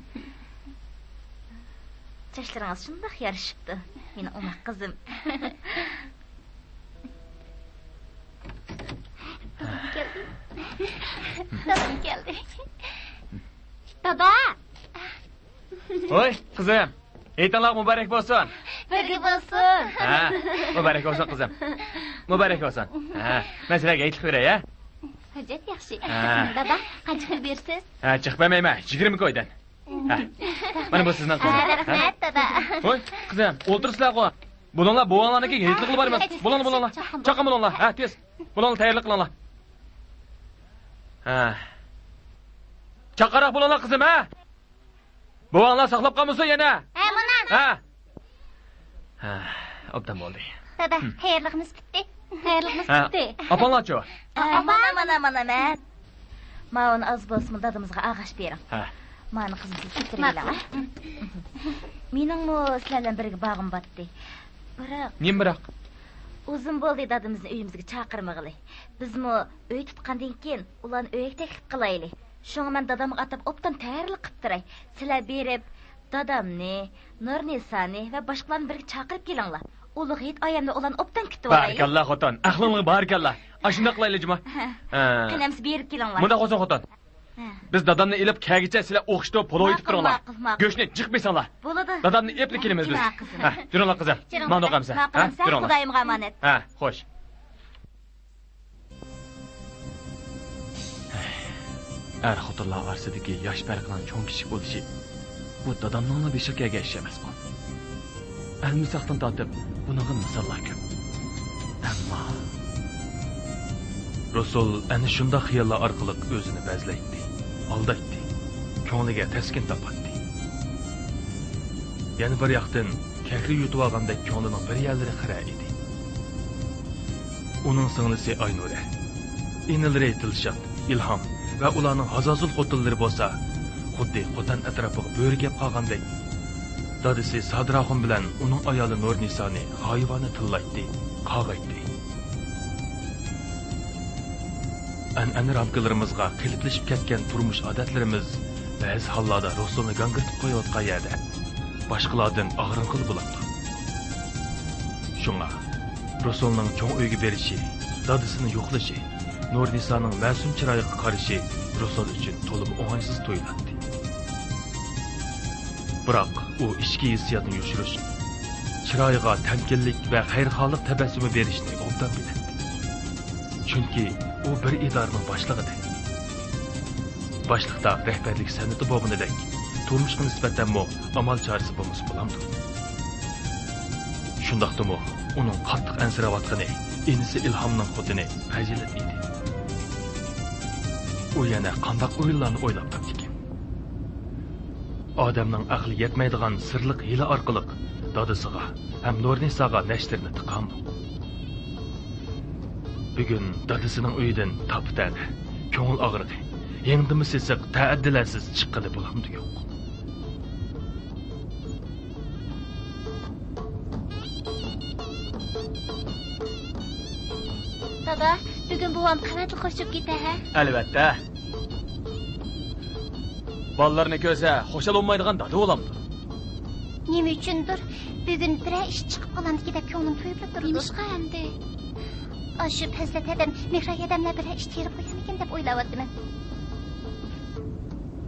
چاچلىرىڭىز شۇنداق يارىشىپتۇ، مېنىڭ ئوماق قىزىم. دادام كەلدى. دادام كەلدى. دادا! ھوي، قىزىم. ھېيتىڭلار مۇبارەك بولسۇن. بىرگە بولسۇن. ھە، مۇبارەك بولسۇن، قىزىم. مۇبارەك بولسۇن. ھە، مەن سىلەرگە ھېيتلىق بېرەي، ھە؟ ھاجەت ياخشى. ھە. دادا، قانچە كوي بېرىسىز؟ ھە، جىق بەرمەيمەن، يىگىرمە كويدىن. ھە. مانا بۇ سىزنىڭ قىزىڭىز. ھە، رەھمەت، دادا. ھوي، قىزىم، ئولتۇرسىلەرغۇ. بۇلۇڭلار بوۋاڭلارنىڭكى ھېيتلىقىغا بارىمىز. بولۇڭلار، بولۇڭلار. چاققان بولۇڭلار. ھە، تېز. بۇلۇڭلار تەييارلىق قىلىڭلار. ھە. چاققانراق بولۇڭلار، قىزىم، ھە. بوۋاڭلار ساقلاپ قالمىسۇن يەنە. ھە، مانا. ھە. ھە، ئوبدان بولدى. دادا، تەييارلىقىمىز پۈتتى. تەييارلىقىمىز پۈتتى. ئاپاڭلارچۇ؟ مانا، مانا، مانا مەن. ماۋۇنى ئاز بولسىمۇ دادىمىزغا ئاغاش بېرىڭ. ھە. مانا قىزىم، سىز كۆتۈرۈۋېلىڭ، ھە؟ مېنىڭمۇ سىلەر بىلەن بىرگە بارغۇم بارتتى. بىراق. نېمە بىراق؟ ئۇزۇن بولدى دادىمىزنى ئۆيىمىزگە چاقىرمىغىلى. بىزمۇ ئۆي تۇتقاندىن كېيىن ئۇلارنى ئۆيگە تەكلىپ قىلايلى. شۇڭا مەن دادامغا ئاتاپ ئوبدان تەييارلىق قىلىپ تۇراي. سىلەر بېرىپ، دادامنى، نۇرنىسانى ۋە باشقىلارنى بىرگە چاقىرىپ كېلىڭلار. ئۇلۇغ ھېيت ئايەمدە ئۇلارنى ئوبدان كۈتۈۋالايلى. بارىكاللا خوتۇن، ئەقلىڭلارغا بارىكاللا. ئاشۇنداق قىلايلى جۇما. ھە. ھە. قېنى ئەمسە بېرىپ كېلىڭلار. مۇنداق بولسۇن خوتۇن. ھە. بىز دادامنى ئېلىپ كەلگۈچە سىلەر ئوخشىتىپ پولۇ ئېيتىپ تۇرۇڭلار. ماقۇل، ماقۇل. گۆشنى جىق بېسىڭلار. بولىدۇ. دادامنى ئېلىپلا كېلىمىز بىز. جۇما قىزىم. ھە، يۈرۈڭلار قىزىم. جۇما قىزىم. ماڭدۇق ئەمسە. ماقۇل ئەمسە، خۇدايىمغا ئامانەت. ھە، خوش. ئەر خوتۇنلار ئارىسىدىكى ياش پەرقىنىڭ چوڭ كىچىك بولۇشى، بۇ دادامنىڭلا بېشىغا كەلگەن ئىش ئەمەسقۇ. ئەلمىساقتىن تارتىپ بۇنىڭغا مىساللار كۆپ. ئەمما رۇسۇل ئەنە شۇنداق خىياللار ئارقىلىق ئۆزىنى بەزلەيتتى، ئالدايتتى، كۆڭلىگە تەسكىن تاپاتتى. يەنە بىر ياقتىن، كەھرى يۇتۇۋالغاندەك كۆڭلىنىڭ بىر يەرلىرى خىرە ئىدى. ئۇنىڭ سىڭلىسى ئاينۇرە، ئىنىلىرى دىلشات، ئىلھام ۋە ئۇلارنىڭ ھازازۇل خوتۇنلىرى بولسا، خۇددى قوتان ئەتراپىغا بۆرە كەپ قالغاندەك، دادىسى سادىر ئاخۇن بىلەن ئۇنىڭ ئايالى نۇرنىسانى غايىۋانە تىللايتتى، قاغايتتى. ئەنئەنە رامكىلىرىمىزغا قېلىپلىشىپ كەتكەن تۇرمۇش ئادەتلىرىمىز بەزى ھاللاردا رۇسۇلنى گاڭگىرىتىپ قويۇۋاتقان يەردە، باشقىلاردىن ئاغرىنغىلى بولامدۇ؟ شۇڭا رۇسۇلنىڭ چوڭ ئۆيگە بېرىشى، دادىسىنى يوقلىشى، نۇرنىسانىڭ مەسۇم چىرايىغا قارىشى رۇسۇل ئۈچۈن تولىمۇ ئوڭايسىز تۇيۇلاتتى. بىراق ئۇ ئىچكى ھېسسىياتنى يوشۇرۇش، چىرايىغا تەمكىنلىك ۋە خەيرخاھلىق تەبەسسۇمى بېرىشنى ئوبدان بىلەتتى. چۈنكى ئۇ بىر ئىدارىنىڭ باشلىقىدەك. باشلىقتا رەھبەرلىك سەنئىتى بولغىنىدەك، تۇرمۇشقا نىسبەتەنمۇ ئامال چارىسى بولمىسا بولامدۇ؟ شۇنداقتىمۇ ئۇنىڭ قاتتىق ئەنسىرەۋاتقىنى ئىنىسى ئىلھامنىڭ خوتۇنى پەزىلەت ئىدى. ئۇ يەنە قانداق ئويۇنلارنى ئويناپ تاپتىكىن؟ ئادەمنىڭ ئەقلى يەتمەيدىغان سىرلىق ھىيلە ئارقىلىق دادىسىغا ھەم نۇرنىساغا نەشتىرىنى تىقامۇ؟ بۈگۈن دادىسىنىڭ ئۆيىدىن تاپا-تەنە، كۆڭۈل ئاغرىقى، ھىڭدىمۇ سېسىق تەئەددىلەرسىز چىققىلى بولامدۇ يوق؟ دادا، بۈگۈن بوۋام قەۋەتلا خوش چۈشۈپ كېتە ھە؟ ئەلۋەتتە. بالىلىرىنى كۆرسە خۇشال بولمايدىغان دادا بولامدۇ؟ نېمە ئۈچۈندۇر، بۈگۈن بىرەر ئىش چىقىپ قالامدىكىن دەپ كۆڭلۈم تويۇپلا تۇرىدۇ. نېمىشقا ئەمدى؟ ئاشۇ پەزلەت ھەدەم، مېھراي ھەدەملەر بىرەر ئىش تېرىپ قويامىكىن دەپ ئويلاۋاتىمەن.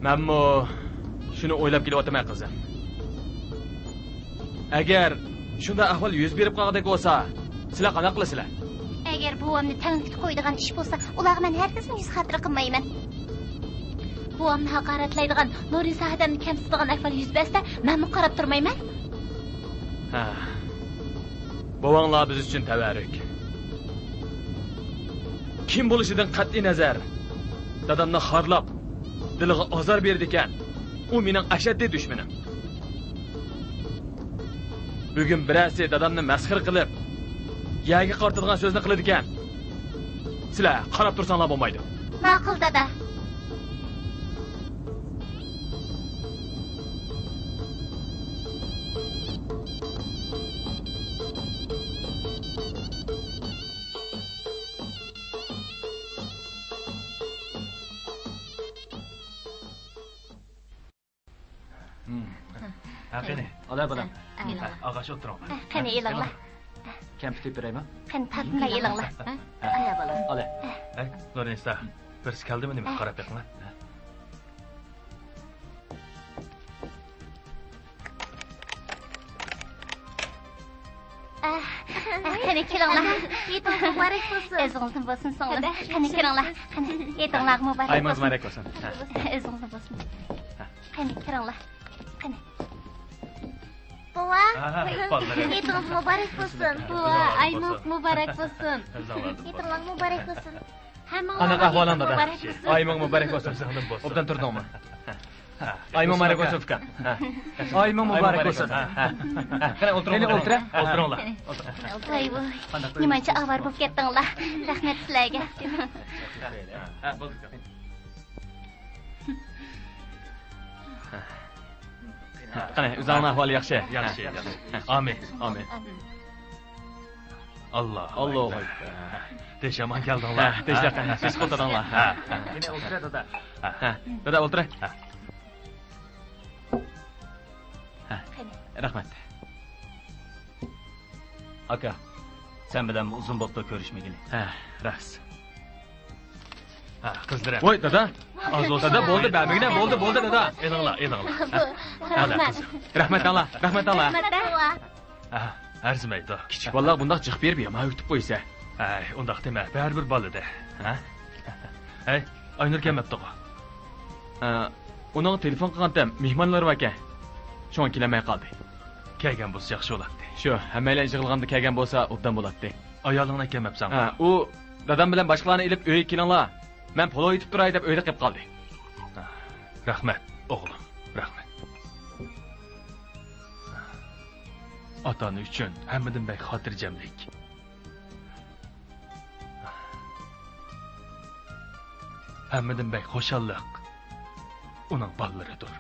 مەنمۇ شۇنى ئويلاپ كېلىۋاتىمەن، قىزىم. ئەگەر شۇنداق ئەھۋال يۈز بېرىپ قالغۇدەك بولسا، سىلەر قانداق قىلىسىلەر؟ ئەگەر بوۋامنى تەڭلىكتە قويىدىغان ئىش بولسا، ئۇلارغا مەن ھەرگىزمۇ يۈز خاتىرە قىلمايمەن. بوۋامنى ھاقارەتلەيدىغان، نۇرنىسا ھەدەمنى كەمسىتىدىغان ئەھۋال يۈز بەرسە، مەنمۇ قاراپ تۇرمايمەن. ھە. بوۋاڭلار بىز ئۈچۈن تەۋەررۈك. كىم بولۇشىدىن قەتئىينەزەر، دادامنى خارلاپ، دىلىغا ئازار بېرىدىكەن. ئۇ مېنىڭ ئەشەددىي دۈشمىنىم. بۈگۈن بىرەرسى دادامنى مەسخىرە قىلىپ، يەرگە قارىتىدىغان سۆزنى قىلىدىكەن. سىلەر قاراپ تۇرساڭلار بولمايدۇ. ماقۇل، دادا. ھە، قېنى. ئالاي، بالام. ھە، ئاغاش ئولتۇرۇڭ. ھە، قېنى، ئېلىڭلار. كەمپۈت ئېلىپ بېرەيمۇ؟ قېنى، تارتىنماي ئېلىڭلار. ھە؟ ئالاي، بالام. ئالاي. ھەي، نۇرنىسا، بىرسى كەلدىمۇ نېمە؟ قاراپ بېقىڭلار. قېنى، كىرىڭلار. ھېيتىڭىز مۇبارەك بولسۇن. ئۆزىڭىزنىڭ بولسۇن، سىڭلىم. قېنى، كىرىڭلار. قېنى، ھېيتىڭلار مۇبارەك بولسۇن. ئايىمىڭىز مۇبارەك بولسۇن. ئۆزىڭىزنىڭ بولسۇن. قېنى، كىرىڭلار. قېنى. بوۋا، ھېيتىڭىز مۇبارەك بولسۇن. بوۋا، ئايىمىڭىز مۇبارەك بولسۇن. ھېيتىڭلار مۇبارەك بولسۇن. قانداق ئەھۋالىڭ، دادا؟ ئايىمىڭ مۇبارەك بولسۇن. ئوبدان تۇردۇڭمۇ؟ ئايىمىڭ مۇبارەك بولسۇن، ئۇكام. ئايىمىڭ مۇبارەك بولسۇن. قېنى، ئولتۇرۇڭ. قېنى، ئولتۇرە. ئولتۇرۇڭلار. ۋاي ۋۇي، نېمانچە ئاۋارە بولۇپ كەتتىڭلار. رەھمەت سىلەرگە. قېنى، ئۆزۈڭنىڭ ئەھۋالى ياخشى؟ ياخشى، ياخشى. ئامىن. ئامىن. ئاللا. ئاللاھۇ ئەكبەر. تىنچ ئامان كەلدىڭلار. ھە، تىنچ، تىنچ ئولتۇردۇڭلار. ھە. قېنى، ئولتۇرە، دادا. ھە. دادا، ئولتۇرە. ھە. ھە. رەھمەت. ئاكا، سەن بىلەن ئۇزۇن بوپتۇ كۆرۈشمىگىلى. ھە، راست. ھە، قىزلىرىم. ۋاي، دادا. ئاز بولسا، دادا، بولدى، بەرمىگىنە، بولدى، بولدى، دادا. ئېلىڭلار، ئېلىڭلار. ھە. رەھمەت. رەھمەت، ئاڭلار، رەھمەت، ئاڭلار. ھە، ئەرزىمەيدۇ. كىچىك بالىلارغا بۇنداق جىق بېرىپ يامان ئۆگىتىپ قويىسەن. ھەي، ئۇنداق دېمە، بەرىبىر بالىدە. ھە؟ ھەي، ئاينۇر كەلمەپتىغۇ؟ ھە، ئۇنىڭ تېلېفون قىلغانتىم، مېھمانلىرى باركەن. شۇڭا كېلەلمەي قالدى. كەلگەن بولسا ياخشى بولاتتى. شۇ، ھەممەيلەن يىغىلغاندا كەلگەن بولسا ئوبدان بولاتتى. ئايالىڭنى ئەكەلمەپسەن؟ ھە، ئۇ دادام بىلەن باشقىلارنى ئېلىپ ئۆيگە كېلىڭلار. مەن پولۇ ئېتىپ تۇراي دەپ ئۆيدە قېلىپ قالدى. رەھمەت، ئوغلۇم، رەھمەت. ئاتا-ئانا ئۈچۈن ھەممىدىن بەك خاتىرجەملىك. ھەممىدىن بەك خۇشاللىق ئۇنىڭ بالىلىرىدۇر.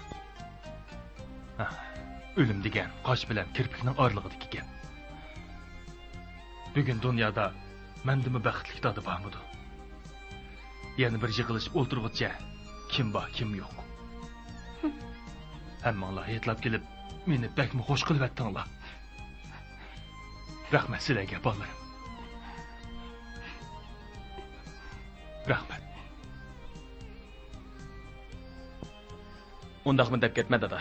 ئۆلۈم دېگەن قاش بىلەن كىرپىكنىڭ ئارىلىقىدىكى گەپ. بۈگۈن دۇنيادا مەندىنمۇ بەختلىك دادا بارمىدۇ؟ يەنە بىر يىغىلىشىپ ئولتۇرغۇچە كىم بار، كىم يوق. ھەممىڭلار ھېيتلاپ كېلىپ، مېنى بەكمۇ خۇش قىلىۋەتتىڭلار. رەھمەت سىلەرگە، بالىلىرىم. رەھمەت. ئۇنداقمۇ دەپ كەتمە، دادا.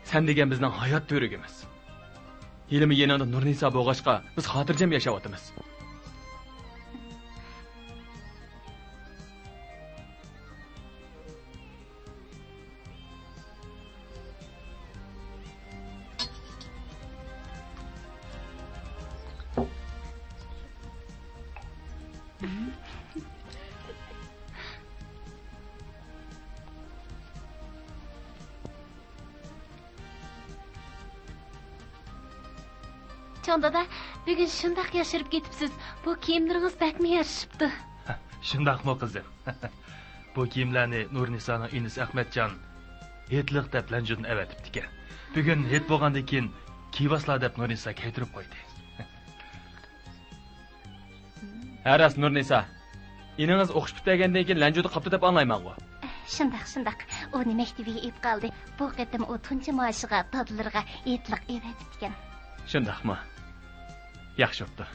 سەن دېگەن بىزنىڭ ھايات تۈۋرۈكىمىز. ھېلىمۇ يېنىڭدا نۇرنىسا بولغاچقا، بىز خاتىرجەم ياشاۋاتىمىز. چوڭ دادا، بۈگۈن شۇنداق ياشىرىپ كېتىپسىز. بۇ كىيىملىرىڭىز بەكمۇ يارىشىپتۇ. شۇنداقمۇ، قىزىم؟ بۇ كىيىملەرنى نۇرنىسانىڭ ئىنىسى ئەخمەتجان ھېيتلىق دەپ لەنجۇدىن ئەۋەتىپتىكەن. بۈگۈن ھېيت بولغاندىن كېيىن كىيىۋالسىلا دەپ نۇرنىسا كىيدۈرۈپ قويدى. ھە راست، نۇرنىسا. ئىنىڭىز ئوقۇش پۈتتۈرگەندىن كېيىن لەنجۇدا قاپتۇ دەپ ئاڭلايمەنغۇ؟ شۇنداق، شۇنداق. ئۇنى مەكتىۋىگە ئېلىپ قالدى. بۇ قېتىم ئۇ تۇنجى مائاشىغا دادىلىرىغا ھېيتلىق ئېۋەتىپتىكەن. شۇنداقمۇ؟ ياخشى بوپتۇ.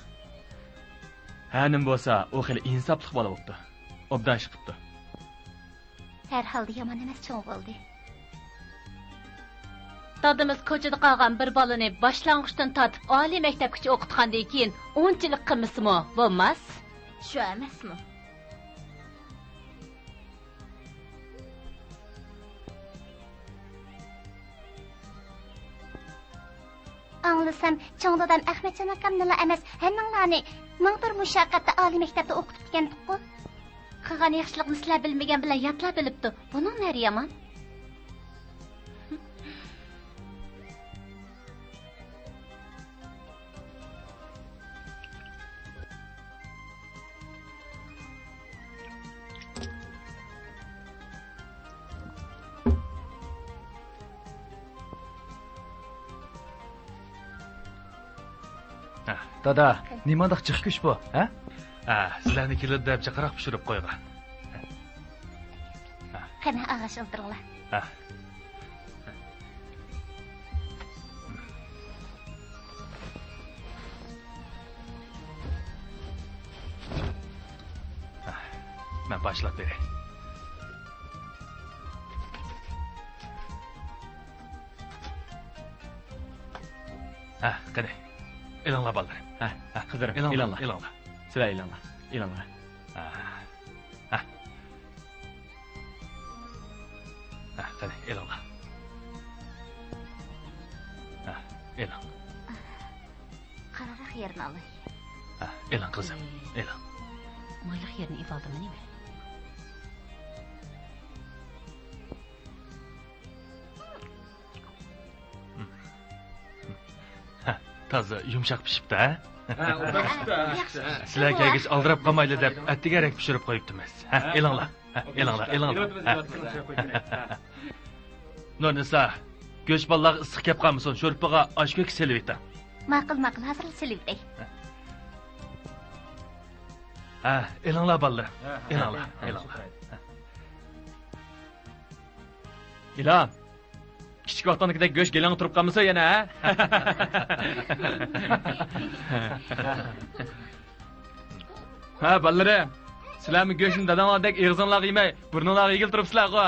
ھە، نېمە بولسا، ئۇ خېلى ئىنساپلىق بالا بوپتۇ. ئوبدان ئىش قىپتۇ. ھەر ھالدا يامان ئەمەس چوڭ بولدى. دادىمىز كوچىدا قالغان بىر بالىنى باشلانغۇچتىن تارتىپ ئالىي مەكتەپكىچە ئوقۇتقاندىن كېيىن ئۇنچىلىك قىلمىسىمۇ بولماس. شۇ ئەمەسمۇ؟ ئاڭلىسام، چوڭ دادام ئەخمەتجان ئاكامنىلا ئەمەس، ھەممىڭلارنى مىڭ بىر مۇشەققەتتە ئالىي مەكتەپتە ئوقۇتۇپتىكەنتۇققۇ. قىلغان ياخشىلىقنى سىلەر بىلمىگەن بىلەن ياتلا بىلىپتۇ. بۇنىڭ نەرى يامان؟ ھە. دادا، نېمانداق جىق گۆش بۇ، ھە؟ ھە، سىلەرنى كېلىدۇ دەپ جىقراق پىشۇرۇپ قويغان. قېنى، ئاغاش ئولتۇرۇڭلار. ھە. مەن باشلاپ بېرەي. ھە، قېنى. ئېلىڭلار، بالىلىرىم. ھە، ھە، قىزلىرىم، ئېلىڭلار، ئېلىڭلار. ئېلىڭلار. سىلەر ئېلىڭلار، ئېلىڭلار. ھە. ھە. ھە، قېنى، ئېلىڭلار. ھە، ئېلىڭ. قارىراق يېرىنى ئالاي. ھە، ئېلىڭ، قىزىم، ئېلىڭ. مايلىق يېرىنى ئېلىۋالدىممۇ نېمە؟ ھە، تازا يۇمشاق پىشىپتۇ، ھە؟ ھە، ئوبدان پىشىپتۇ، ھە. ياخشى پىشىپتۇ. سىلەر كەلگەچ ئالدىراپ قالمايلى دەپ ئەتىگەنرەك پىشۇرۇپ قويۇپتىمىز. ھە، ھە. ئېلىڭلار. ھە، ئېلىڭلار، ئېلىڭلار. ھە. نۇرنىسا، گۆش بالىلارغا ئىسسىق كەپ قالمىسۇن، شورپىغا ئاش كۆكۈك سېلىۋېتىڭ. ماقۇل، ماقۇل، ھازىرلا سېلىۋېتەي. ھە، ئېلىڭلار بالىلىرىم. ھە، ھە. ئېلىڭلار، ھە، ئېلىڭلار. ھە. ئىلھام، كىچىك ۋاقتىڭدىكىدەك گۆش گېلىڭ تۇرۇپ قالمىسۇن يەنە، ھە؟ ھە، بالىلىرىم، سىلەرمۇ گۆشنى داداڭلاردەك ئېغىزىڭلارغا يېمەي، بۇرنۇڭلارغا يېگىلى تۇرۇپسىلەرغۇ.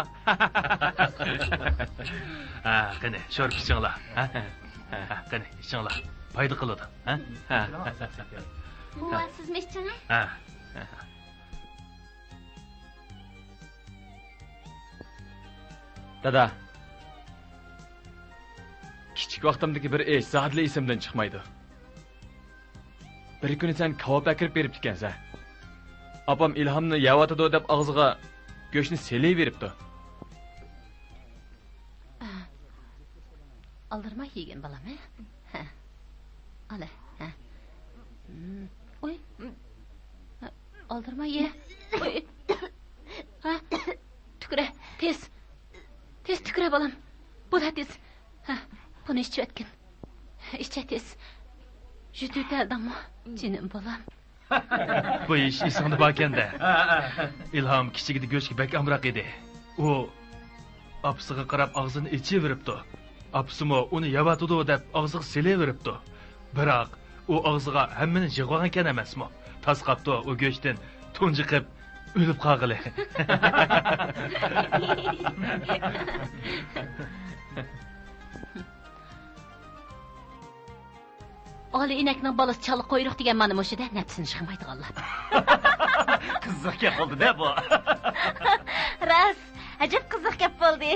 ھە، قېنى، شورپا ئىچىڭلار. ھە؟ ھە، قېنى، ئىچىڭلار. پايدا قىلىدۇ. ھە؟ ھە. بوۋا، سىزمۇ ئىچىڭ، ھە؟ ھە. دادا، كىچىك ۋاقتىمدىكى بىر ئىش زادىلا ئېسىمدىن چىقمايدۇ. بىر كۈنى سەن كاۋاپ ئەكىرىپ بېرىپتىكەنسەن. ئاپام ئىلھامنى يەۋاتىدۇ دەپ ئاغزىغا گۆشنى سېلىۋېرىپتۇ. ئالدىرىماي يېگىن، بالام، ھە؟ ھە. ئالە، ھە. ئۇي. ئالدىرىماي يە. ئۇي. ھە؟ تۈكرە، تېز. تېز تۈكرە، بالام. بولا، تېز. ھە، بۇنى ئىچىۋەتكىن. ئىچە، تېز. يۈزۈۋېتەلدىڭمۇ، جېنىم بالام؟ بۇ ئىش ئېسىڭدە باركەن-دە. ئىلھام كىچىكىدە گۆشكە بەك ئامراق ئىدى. ئۇ ئاپىسىغا قاراپ ئاغزىنى ئېچىۋېرىپتۇ. ئاپىسىمۇ ئۇنى يەۋاتىدۇ دەپ ئاغزىغا سېلىۋېرىپتۇ. بىراق، ئۇ ئاغزىغا ھەممىنى يىغىۋالغانىكەن ئەمەسمۇ؟ تارقاپتۇ ئۇ گۆشتىن تۇنجۇقۇپ ئۆلۈپ قالغىلى. ئالىي ئىنەكنىڭ بالىسى چالا قۇيرۇق دېگەن مانا مۇشۇ-دە، نەپسىنى يىغمايدىغانلار. قىزىق گەپ بولدى-دە بۇ. راست، ئەجەب قىزىق گەپ بولدى.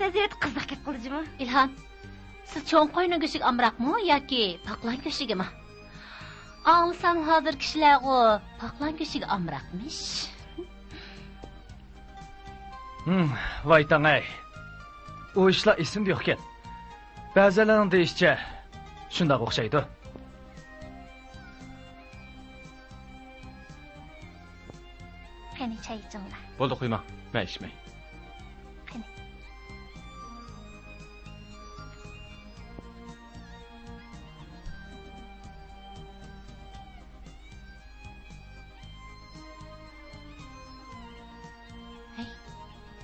تەزىرەت قىزىق گەپ قىلدى جۇمۇ. ئىلھام، سىز چوڭ قوينىڭ گۆشىگە ئامراقمۇ ياكى پاقلان گۆشىگىمۇ؟ ئاڭلىسام، ھازىر كىشىلەرغۇ پاقلان گۆشىگە ئامراقمىش. ھىم، ۋاي تاڭاي. ئۇ ئىشلار ئېسىمدە يوقكەن. بەزىلەرنىڭ دېيىشىچە، شۇنداق ئوخشايدۇ. قېنى، چاي ئىچىڭلار. بولدى، قۇيماڭ. مەن ئىچمەي. قېنى.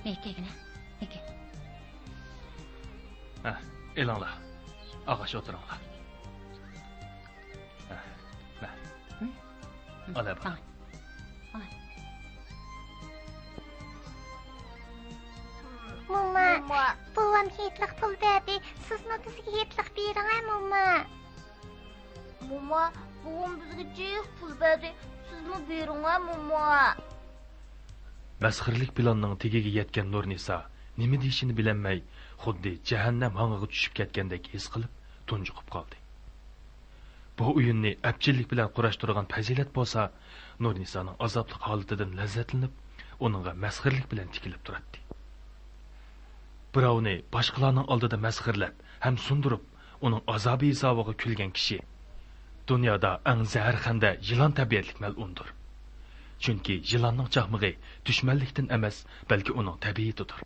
ئەكەگىنە، ئەكە. ھە، ئېلىڭلار. ئاغاش ئولتۇرۇڭلار. ھە، مە. ھە؟ ئالە بۇ. موما، موما. بوۋام ھېيتلىق پۇل بەردى. سىزمۇ بىزگە ھېيتلىق بېرىڭە، موما. موما، بوۋام بىزگە جىق پۇل بەردى. سىزمۇ بېرىڭە، موما. مەسخىرىلىك پىلاننىڭ تېگىگە يەتكەن نۇرنىسا نېمە دېيىشىنى بىلەلمەي، خۇددى جەھەننەم ھاڭىغا چۈشۈپ كەتكەندەك ھېس قىلىپ، تۇنجۇقۇپ قالدى. بۇ ئويۇننى ئەپچىللىك بىلەن قۇراشتۇرغان پەزىلەت بولسا، نۇرنىسانىڭ ئازابلىق ھالىتىدىن لەززەتلىنىپ، ئۇنىڭغا مەسخىرىلىك بىلەن تىكىلىپ تۇراتتى. بىراۋنى باشقىلارنىڭ ئالدىدا مەسخىرىلەپ ھەم سۇندۇرۇپ، ئۇنىڭ ئازابى ھېسابىغا كۈلگەن كىشى دۇنيادا ئەڭ زەھەرخەندە يىلان تەبىئەتلىك مەلئۇندۇر. چۈنكى يىلاننىڭ چاقمىقى دۈشمەنلىكتىن ئەمەس، بەلكى ئۇنىڭ تەبىئىتىدۇر.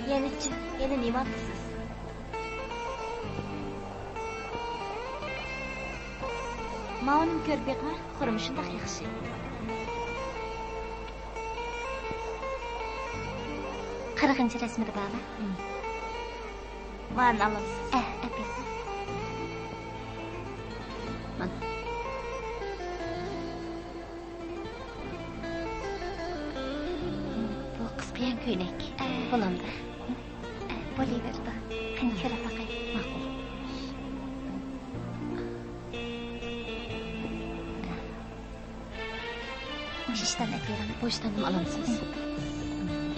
يەنىچۇ، يەنە نېمە ئاتىسىز؟ ماۋۇنىمۇ كۆرۈپ بېقىڭە، خۇرۇم شۇنداق ياخشى. قىرىقىنچى رەسىمىدە بارمۇ؟ مانا ئالىمىز. ئەھ، ئەپەس. مانا. بۇ قىسقىيان كۆينەك. ئە. بولامدۇ؟ ئە، بولۇۋېرىدۇ. قېنى، كۆرۈپ باقاي. ماقۇل. مۇشۇ ئىشتاننى ئەپ بېرىڭ. بۇ ئىشتاندىمۇ ئالامسىز؟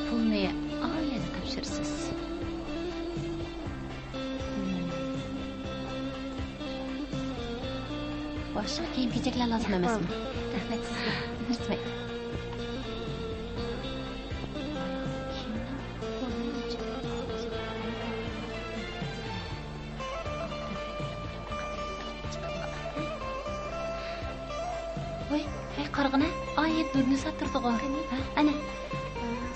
پۇلنى ئا يەردە تاپشۇرىسىز. باشقا كىيىم-كېچەكلەر لازىم ئەمەسمۇ؟ رەھمەت سىزگە. رەھمەت. ۋاي، ھەي، قارىغىنا، ئايەت نۇرنىسا تۇرىدىغۇ. قېنى؟ ھە، ئەنە.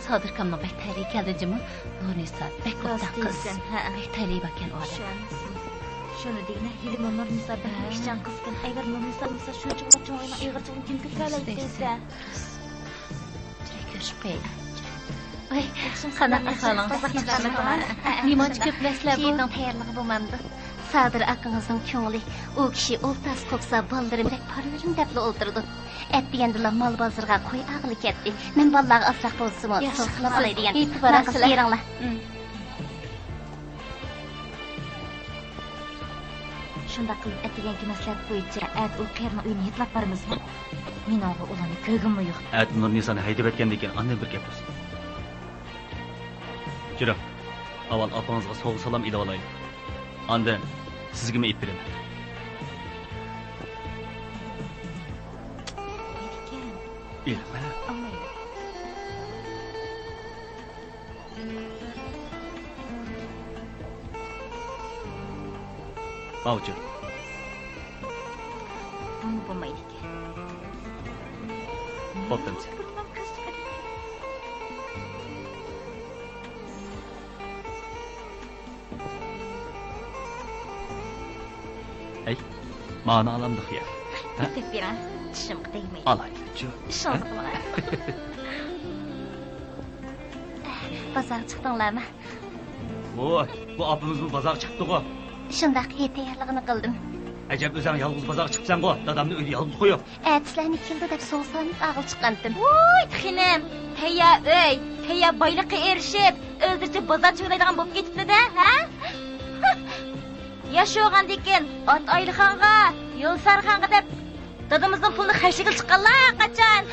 سادىركامنىڭ بەك تەلىيى كەلدى جۇمۇ. نۇرنىسا بەك ئوبدان قىز. ھە. بەك تەلىيى باركەن ئۇ ئادەم. شۇنى دېگىنە، ھېلىمۇ نۇرنىسا بەك ئىشچان قىزكەن. ئەگەر نۇرنىسا بولمىسا، شۇنچىلىك چوڭ ئۆينىڭ ئېغىرچىلىقىنى كىم كۆتۈرەلەيدۇ دېسە. جۈرەك كۆرۈشۈپ قويايلى. ۋاي، قانداق ئەھۋالىڭىز؟ نېمانچە كۆپ نەرسىلەر بۇ؟ كېيىننىڭ تەييارلىقى بولمامدۇ؟ سادىر ئاكىڭىزنىڭ كۆڭلى، ئۇ كىشى ئولتۇرسا قوپسا، بالىلىرىم بىلەن پارلىرىم دەپلا ئولتۇرىدۇ. ئەتىگەندىلا مال بازىرىغا قوي ئالغىلى كەتتى. مەن بالىلارغا ئازراق بولسىمۇ سوغۇقلاپ ئالاي دېگەن. ماقۇل، بېرىڭلار. شۇنداق قىلىپ، ئەتىگەنكى مەسلىھەت بويىچە ئەتە ئۇ قېرىنىڭ ئۆيىنى ھېيتلاپ بارىمىزمۇ؟ مېنىڭغۇ ئۇلارنى كۆرگۈممۇ يوق. ئەتە نۇرنىسانى ھەيدەپ ئەتكەندىن كېيىن ئاندىن بىر گەپ بولسۇن. جۈرۈڭ، ئاۋۋال ئاپىڭىزغا سوۋغا-سالام ئېلىۋالايلى. ئاندىن سىزگىمۇ ئېلىپ بېرىمەن. ئېلىمەن. ماۋۇچۇ. بۇمۇ بولمايدىكەن. بوپتۇ. ھەي، مانا ئالامدۇق يا. ھە؟ دەپ بېرىڭ، چىشىمغا تەگمەيدۇ. ئالايلىچۇ. ئىشىڭىزغا قىلىڭ. بازارغا چىقتىڭلارمۇ؟ ۋوي، بۇ ئاپىمىزمۇ بازارغا چىقىپتىغۇ. شۇنداق، ھېيت تەييارلىقىنى قىلدىم. ئەجەب، ئۆزەڭ يالغۇز بازارغا چىقىپسەنغۇ، دادامنى ئۆيدە يالغۇز قويۇپ. ئەتىسىلەرنى كېلىدۇ دەپ سوغۇق سالامەت ئاغىلى چىققانتىم. ۋوي، خېنىم، تەييار ئۆي، تەييار بايلىققا ئېرىشىپ، ئۆزلىرىچە بازار چۆگىلەيدىغان بولۇپ كېتىپتۇ-دە، ھە؟ ياش بولغاندىكىن ئات ئايلىخانغا، يولسارخانغا دەپ دادىمىزنىڭ پۇلىنى خەجلىگىلى چىققانلار قاچان؟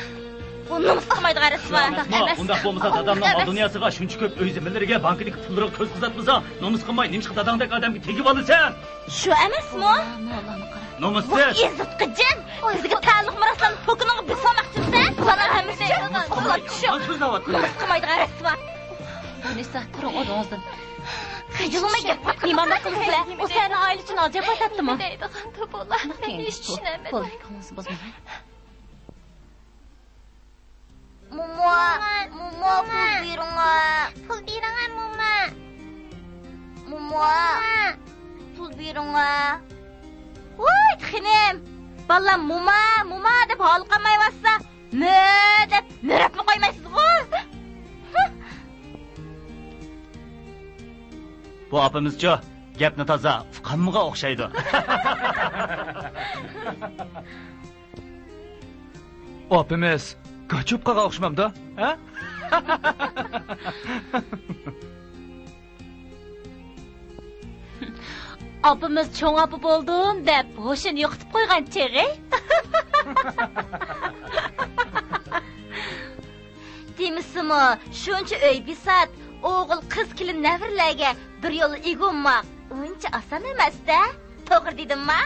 بۇ نومۇس قىلمايدىغان رەسۋا. ئۇنداق ئەمەس. ئۇنداق بولمىسا، دادامنىڭ مال دۇنياسىغا، شۇنچە كۆپ ئۆي زېمىنلىرىگە، بانكىدىكى پۇللىرىغا كۆز قىزارتمىساڭ، نومۇس قىلماي نېمىشقا داداڭدەك ئادەمگە تېگىۋالىسەن؟ شۇ ئەمەسمۇ؟ ئاللاھۇ ئاللام، قارا. نومۇسسىز! ئېزىتقۇ جىن! بىزگە تەئەللۇق مىراسلارنى پوكىنىڭغا بېسىۋالماقچىمىسەن؟ بۇلارنىڭ ھەممىسى ئۈچۈن قوللاپ چۈشۈڭ! نومۇس قىلمايدىغان رەسۋا! تۇرۇڭ ئورنىڭىزدىن. خىجىلماي گەپ قىلىپ ئىمانلىق قىلىسىلەر. ئۇ سەنە ئائىلە ئۈچۈن ئاجاپ ئاتاتتىمۇ؟ دەيدىغان بۇ بۇلار. مەن ھېچ چۈشىنەلمىدىم. بولدى، كۆڭلىڭىزنى بۇزماڭ. موما، موما، پۇل بېرىڭە. پۇل بېرىڭە، موما. موما، پۇل بېرىڭە. ۋاي خېنىم، بالام موما، موما دەپ ھالقىمايۋاتسا، مۆ دەپ مۆرەپمۇ قويمايسىزغۇ؟ بۇ ئاپىمىزچۇ، گەپنى تازا ئۇققانغا ئوخشايدۇ. ئاپىمىز گاچۇپقىغا ئوخشىمامدۇ؟ ھە؟ ئاپىمىز چوڭ ئاپا بولدۇم دەپ ھوشىنى يوقىتىپ قويغان چېغى. دېمىسىمۇ، شۇنچە ئۆي بىسات، ئوغۇل، قىز، كېلىن، نەۋرىلەرگە بىر يوللا ئىگە بولماق ئۇنچە ئاسان ئەمەس-دە. توغرا دېدىمما؟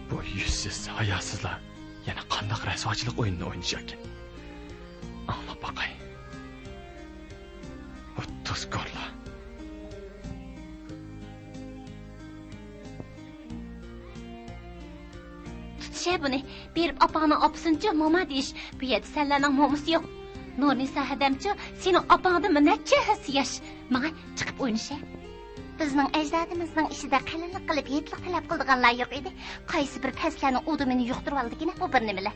بۇ يۈزسىز، ھاياسىزلار يەنە قانداق رەسۋاچىلىق ئويۇنىنى ئوينىشاركىن؟ ئاڭلاپ باقاي. بۇ تۇزكورلار. تۇتۇشە بۇنى. بېرىپ ئاپاڭنىڭ ئاپىسىنىچۇ موما دېيىش. بۇ يەردە سەنلەرنىڭ مومىسى يوق. نۇرنىسا ھەدەمچۇ سېنىڭ ئاپاڭدىنمۇ نەچچە ھەسسە ياش. ماڭە، چىقىپ ئوينىشە. بىزنىڭ ئەجدادىمىزنىڭ ئىچىدە قېلىنلىق قىلىپ ھېيتلىق تەلەپ قىلىدىغانلار يوق ئىدى. قايسى بىر پەسلەرنىڭ ئۇدۇمىنى يۇقتۇرۇۋالىدىكىنە بۇ بىر نېمىلەر.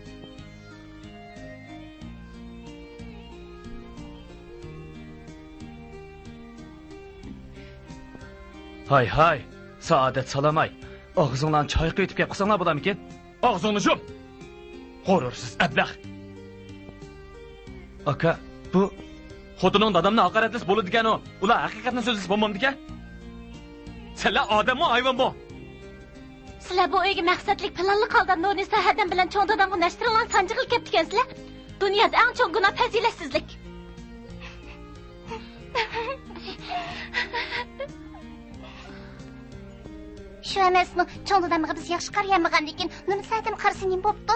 ھاي، ھاي، سائادەت سالاماي. ئاغزىڭلارنى چايقىۋېتىپ گەپ قىلساڭلار بولامىكىن؟ ئاغزىڭنى يۇم! غۇرۇرسىز ئەبلەخ! ئاكا، بۇ خوتۇنۇڭ دادامنى ھاقارەتلىسە بولىدىكەنۇ، ئۇلار ھەقىقەتنى سۆزلىسە بولمامدىكەن؟ سەنلەر ئادەممۇ، ھايۋانمۇ؟ سىلەر بۇ ئۆيگە مەقسەتلىك پىلانلىق ھالدا نۇرنىسا ھەدەم بىلەن چوڭ دادامغا نەشتىرىڭلارنى سانجىغىلى كەپتىكەنسىلەر. دۇنيادا ئەڭ چوڭ گۇناھ پەزىلەتسىزلىك. شۇ ئەمەسمۇ، چوڭ دادامغا بىز ياخشى قارىيالمىغاندىكىن، نۇرنىسا ھەدەم قارىسا نېمە بوپتۇ؟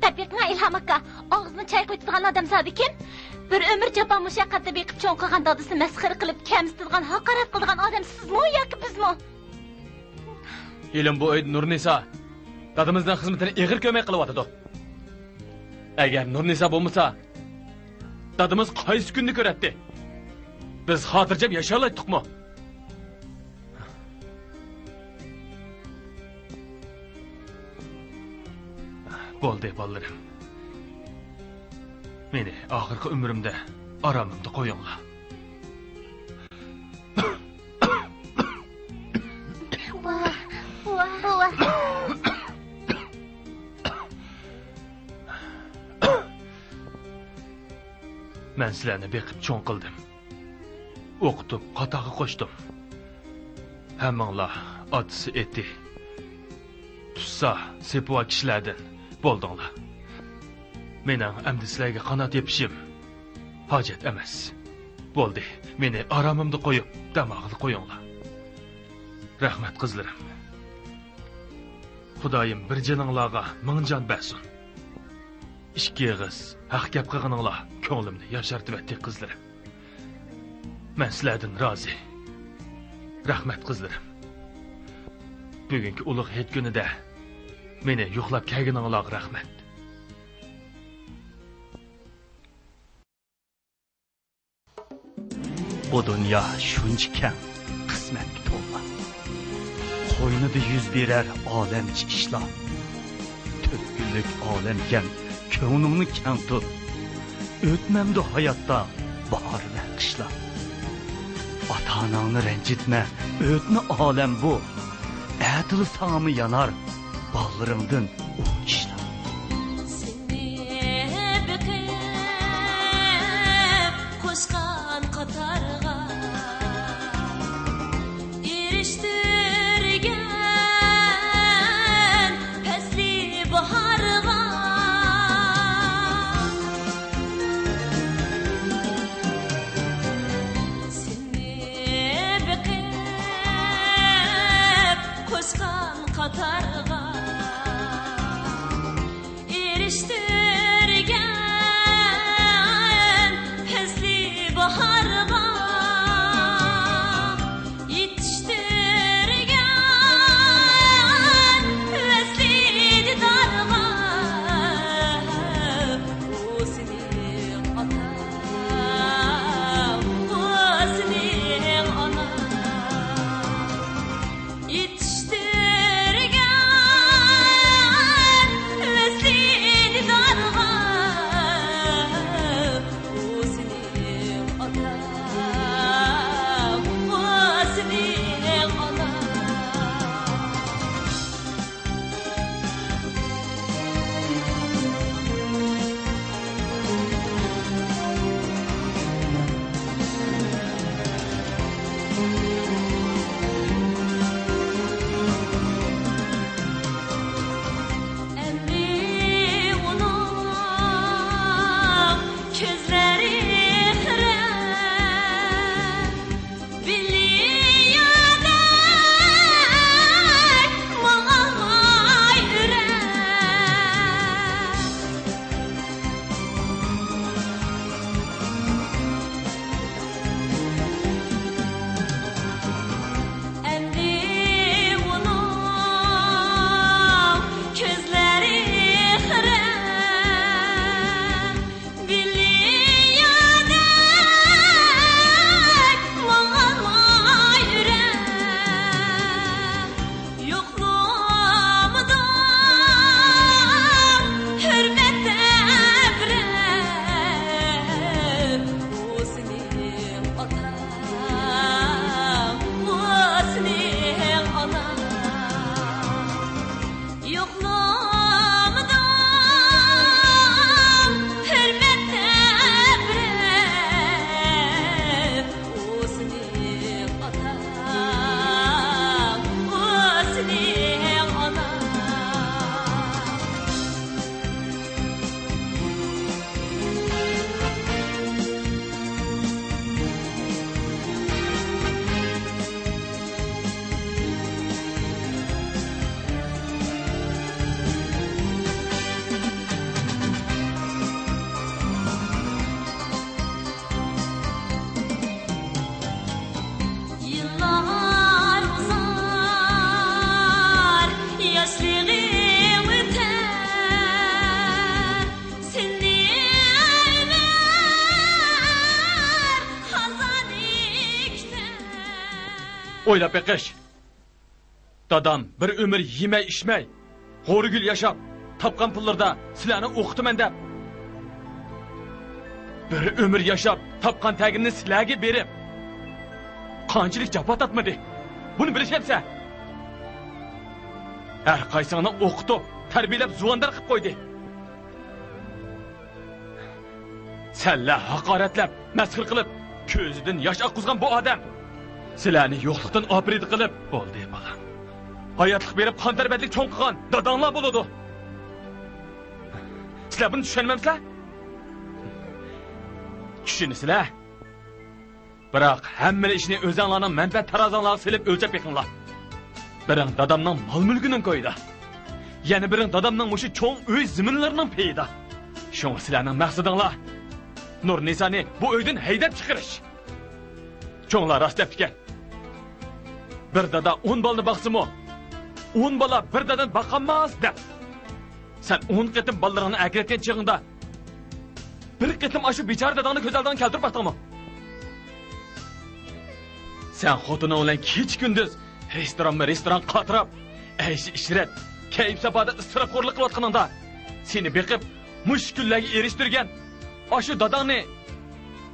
دەپ بېقىڭا ئىلھام ئاكا، ئاغزىنى چايقىۋېتىدىغان ئادەم زادى كىم؟ بىر ئۆمۈر جاپا مۇشەققەتتە بېقىپ چوڭ قىلغان دادىسىنى مەسخىرە قىلىپ، كەمسىتىدىغان، ھاقارەت قىلىدىغان ئادەم سىزمۇ ياكى بىزمۇ؟ ھېلىمۇ بۇ ئۆيدە نۇرنىسا دادىمىزنىڭ خىزمىتىنى ئېغىر كۆرمەي قىلىۋاتىدۇ. ئەگەر نۇرنىسا بولمىسا، دادىمىز قايسى كۈننى كۆرەتتى؟ بىز خاتىرجەم ياشايالايتتۇقمۇ؟ بولدى، بالىلىرىم. مېنى ئاخىرقى ئۆمرۈمدە ئارامىمدا قويۇڭلار. ۋاھ، ۋاھ، ۋاھ. مەن سىلەرنى بېقىپ چوڭ قىلدىم. ئوقۇتۇپ، قاتارغا قوشتۇم. ھەممىڭلار ئاتىسى ئېتى، تۇتسا سېپىۋال كىشىلەردىن بولدۇڭلار. مېنىڭ ئەمدى سىلەرگە قانات يېپىشىم ھاجەت ئەمەس. بولدى، مېنى ئارامىمدا قويۇپ، دەم ئالغىلى قويۇڭلار. رەھمەت، قىزلىرىم. خۇدايىم بىر جېنىڭلارغا مىڭ جان بەرسۇن. ئىككى ئېغىز ھەق گەپ قىلغىنىڭلار كۆڭلۈمنى ياشارتىۋەتتى، قىزلىرىم. مەن سىلەردىن رازى. رەھمەت، قىزلىرىم. بۈگۈنكى ئۇلۇغ ھېيت كۈنىدە مېنى يوقلاپ كەلگىنىڭلارغا رەھمەت. بۇ دۇنيا شۇنچە كەڭ، قىسمەتكە تولغان. قوينىدا يۈز بېرەر ئالەمچە ئىشلار. تۆت كۈنلۈك ئالەمكەن، كۆڭلۈڭنى كەڭ تۇت. ئۆتمەمدۇ ھاياتتا باھار ۋە قىشلار؟ ئاتا-ئاناڭنى رەنجىتمە، ئۆتمە ئالەم بۇ. ئەتىلا ساڭىمۇ يانار بالىلىرىڭدىن ئۇ ئىشلار. سېنى بېقىپ قوشقان قاتارغا، ئېرىشتۈرگەن پەسلى باھارغا. ئويلاپ بېقىش. دادام بىر ئۆمۈر يېمەي-ئىچمەي، غورىگىل ياشاپ، تاپقان پۇللىرىدا سىلەرنى ئوقۇتىمەن دەپ، بىر ئۆمۈر ياشاپ، تاپقان تەگىنىنى سىلەرگە بېرىپ، قانچىلىك جاپا تارتمىدى؟ بۇنى بىلىشەمسەن؟ ھەر قايسىڭنى ئوقۇتۇپ، تەربىيەلەپ، زۇۋاندار قىلىپ قويدى. سەنلەر ھاقارەتلەپ، مەسخىرە قىلىپ، كۆزىدىن ياش ئاققۇزغان بۇ ئادەم سىلەرنى يوقلۇقتىن ئاپىرىدە قىلىپ، بولدى، بالام، ھاياتلىق بېرىپ، قان تەربىيەلىك چوڭ قىلغان داداڭلار بولىدۇ. سىلەر بۇنى چۈشەنمەمسىلەر؟ چۈشىنىسىلەر. بىراق، ھەممىلا ئىشنى ئۆزەڭلارنىڭ مەنپەئەت تارازاڭلارغا سېلىپ ئۆلچەپ بېقىڭلار. بىرىڭ دادامنىڭ مال-مۈلكىنىڭ كويىدا، يەنە بىرىڭ دادامنىڭ مۇشۇ چوڭ ئۆي زېمىنلىرىنىڭ پېيىدا. شۇڭا سىلەرنىڭ مەقسىتىڭلار نۇرنىسانى بۇ ئۆيدىن ھەيدەپ چىقىرىش. چوڭلار راست دەپتىكەن. بىر دادا ئون بالىنى باقسىمۇ، ئون بالا بىر دادىنى باقالماس دەپ. سەن ئون قېتىم بالىلىرىڭنى ئەكىرەتكەن چېغىڭدا، بىر قېتىم ئاشۇ بىچارە داداڭنى كۆز ئالدىڭغا كەلتۈرۈپ باقتىڭمۇ؟ سەن خوتۇنۇڭ بىلەن كېچە-كۈندۈز رېستورانمۇ رېستوران قاتراپ، ئەيش-ئىشرەت، كەيپ-ساپادا ئىسراپخورلۇق قىلىۋاتقىنىڭدا، سېنى بېقىپ، مۇشۇ كۈنلەرگە ئېرىشتۈرگەن ئاشۇ داداڭنى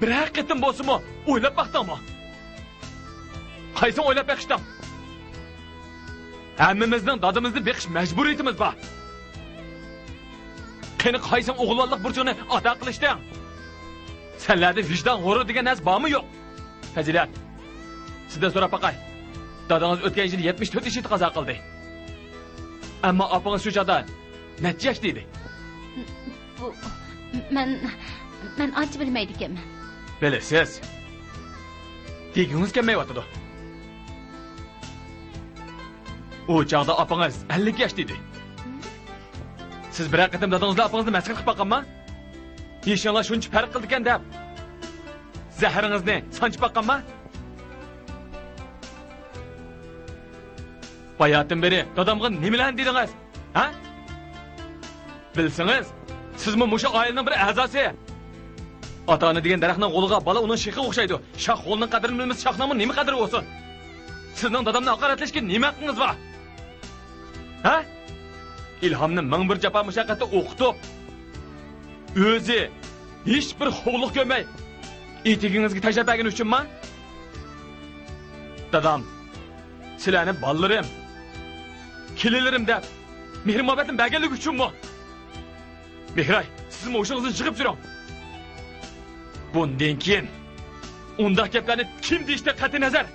بىرەر قېتىم بولسىمۇ ئويلاپ باقتىڭمۇ؟ قايسىڭ ئويلاپ بېقىشتىڭ؟ ھەممىمىزنىڭ دادىمىزنى بېقىش مەجبۇرىيىتىمىز بار. قېنى، قايسىڭ ئوغۇلۋاللىق بۇرچۇڭنى ئادا قىلىشتىڭ؟ سەنلەردە ۋىجدان، غۇرۇر دېگەن نەرسە بارمۇ يوق؟ پەزىلەت، سىزدىن سوراپ باقاي. دادىڭىز ئۆتكەن يىلى يەتمىش تۆت يېشىدا قازا قىلدى. ئەمما ئاپىڭىز شۇ چاغدا نەچچە ياشتا ئىدى؟ بۇ، مەن، مەن ئانچە بىلمەيدىكەنمەن. بىلىسىز. دېگۈڭىز كەلمەيۋاتىدۇ. ئۇ چاغدا ئاپىڭىز ئەللىك ياشتا ئىدى. سىز بىرەر قېتىم دادىڭىز بىلەن ئاپىڭىزنى مەسخىرە قىلىپ باققانما؟ يېشىڭلار شۇنچە پەرق قىلىدىكەن دەپ، زەھىرىڭىزنى سانجىپ باققانما؟ باياتىن بېرى دادامغا نېمىلەرنى دېدىڭىز؟ ھە؟ بىلسىڭىز، سىزمۇ مۇشۇ ئائىلىنىڭ بىر ئەزاسى. ئاتا-ئانا دېگەن دەرەخنىڭ غولىغا بالا ئۇنىڭ شېخىغا ئوخشايدۇ. شاخ غولنىڭ قەدرىنى بىلمىسە، شاخنىڭمۇ نېمە قەدرى بولسۇن؟ سىزنىڭ دادامنى ھاقارەتلەشكە نېمە ھەققىڭىز بار؟ ھە؟ ئىلھامنى مىڭ بىر جاپا مۇشەققەتتە ئوقۇتۇپ، ئۆزى ھېچ بىر خوۋلۇق كۆرمەي، ئېتىكىڭىزگە تاشلاپ بەرگىنى ئۈچۈنما؟ دادام، سىلەرنى بالىلىرىم، كېلىنلىرىم دەپ مېھرى-مۇھەببەتنى بەرگەنلىكى ئۈچۈنمۇ؟ مېھراي، سىزمۇ ھوشىڭىزنى يىغىپ يۈرۈڭ. بۇندىن كېيىن ئۇنداق گەپلەرنى كىم دېيىشتىن قەتئىينەزەر،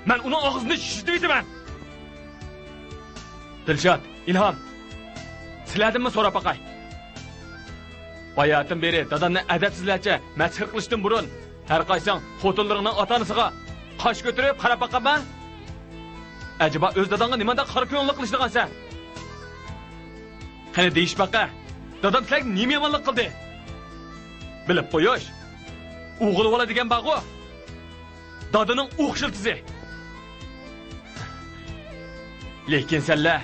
مەن ئۇنىڭ ئاغزىنى يىرتىۋېتىمەن. دىلشات، ئىلھام، سىلەردىنمۇ سوراپ باقاي. باياتىن بېرى دادامنى ئەدەپسىزلەرچە مەسخىرە قىلىشتىن بۇرۇن، ھەر قايسىڭ خوتۇنلىرىڭنىڭ ئاتا-ئانىسىغا قاش كۆتۈرۈپ قاراپ باققانما؟ ئەجەبا ئۆز داداڭغا نېمانداق قارا كۆڭۈللۈك قىلىشىدىغانسەن؟ قېنى دېيىش باقە، دادام سىلەرگە نېمە يامانلىق قىلدى؟ بىلىپ قويۇش، ئوغۇل بالا دېگەن بارغۇ، دادىنىڭ ئوق شىلتىسى. لېكىن سەنلەر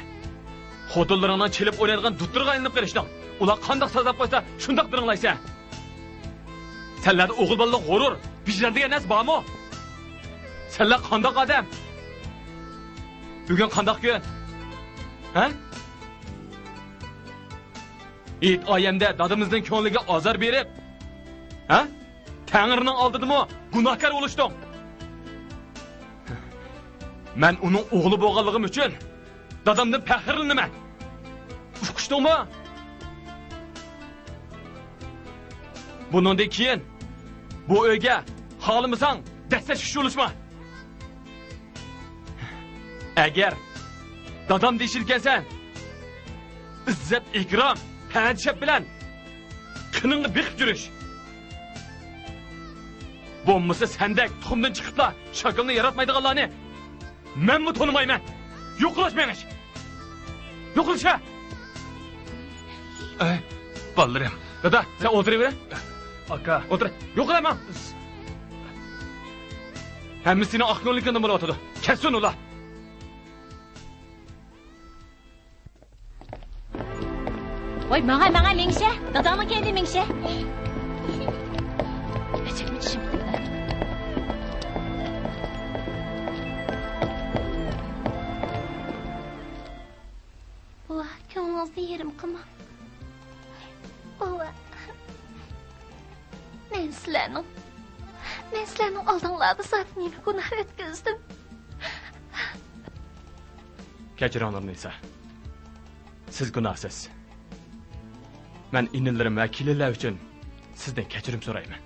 خوتۇنلىرىڭنىڭ چېلىپ ئوينايدىغان دۇتتۇرىغا ئايلىنىپ قېلىشتىڭ. ئۇلار قانداق سازلاپ قويسا، شۇنداق دىرىڭلايسەن. سەنلەردە ئوغۇل بالىلىق غۇرۇر، ۋىجدان دېگەن نەرسە بارمۇ؟ سەنلەر قانداق ئادەم؟ بۈگۈن قانداق كۈن؟ ھە؟ ھېيت ئايەمدە دادىمىزنىڭ كۆڭلىگە ئازار بېرىپ، ھە؟ تەڭرىنىڭ ئالدىدىمۇ گۇناھكار بولۇشتۇڭ. مەن ئۇنىڭ ئوغلى بولغانلىقىم ئۈچۈن دادامدىن پەخىرلىنىمەن. ئۇقۇشتۇڭمۇ؟ بۇنىڭدىن كېيىن بۇ ئۆيگە خالىمىساڭ دەسسەشكە شۇلۇشما. ئەگەر دادام دېيىشىدىكەنسەن، ئىززەت-ئىكرام، پەنت-شەپ بىلەن قېنىڭنى بېقىپ يۈرۈش. بولمىسا سەندەك تۇخۇمدىن چىقىپلا شاكىلىنى ياراتمايدىغانلارنى مەنمۇ تونۇمايمەن. يوقىلاش مېڭىش. يوقىلىشە. ئەي، بالىلىرىم. دادا، سەن ئولتۇرۇۋېرە. ئاكا. ئولتۇر. يوقىلايمەن. ھەممىسى سېنىڭ ئاق كۆڭۈللۈكۈڭدىن بولۇۋاتىدۇ. كەتسۇن ئۇلار. ۋاي، ماڭا، ماڭا، مېڭىشە. داداڭنىڭ كەينىدىن مېڭىشە. ئەجەبمۇ چىشىم. مەن سىلەرنىڭ ئالدىڭلاردا زادى نېمە گۇناھ ئۆتكۈزدۈم؟ كەچۈرۈڭ، نۇرنىسا. سىز گۇناھسىز. مەن ئىنىلىرىم ۋە كېلىنلەر ئۈچۈن سىزدىن كەچۈرۈم سورايمەن.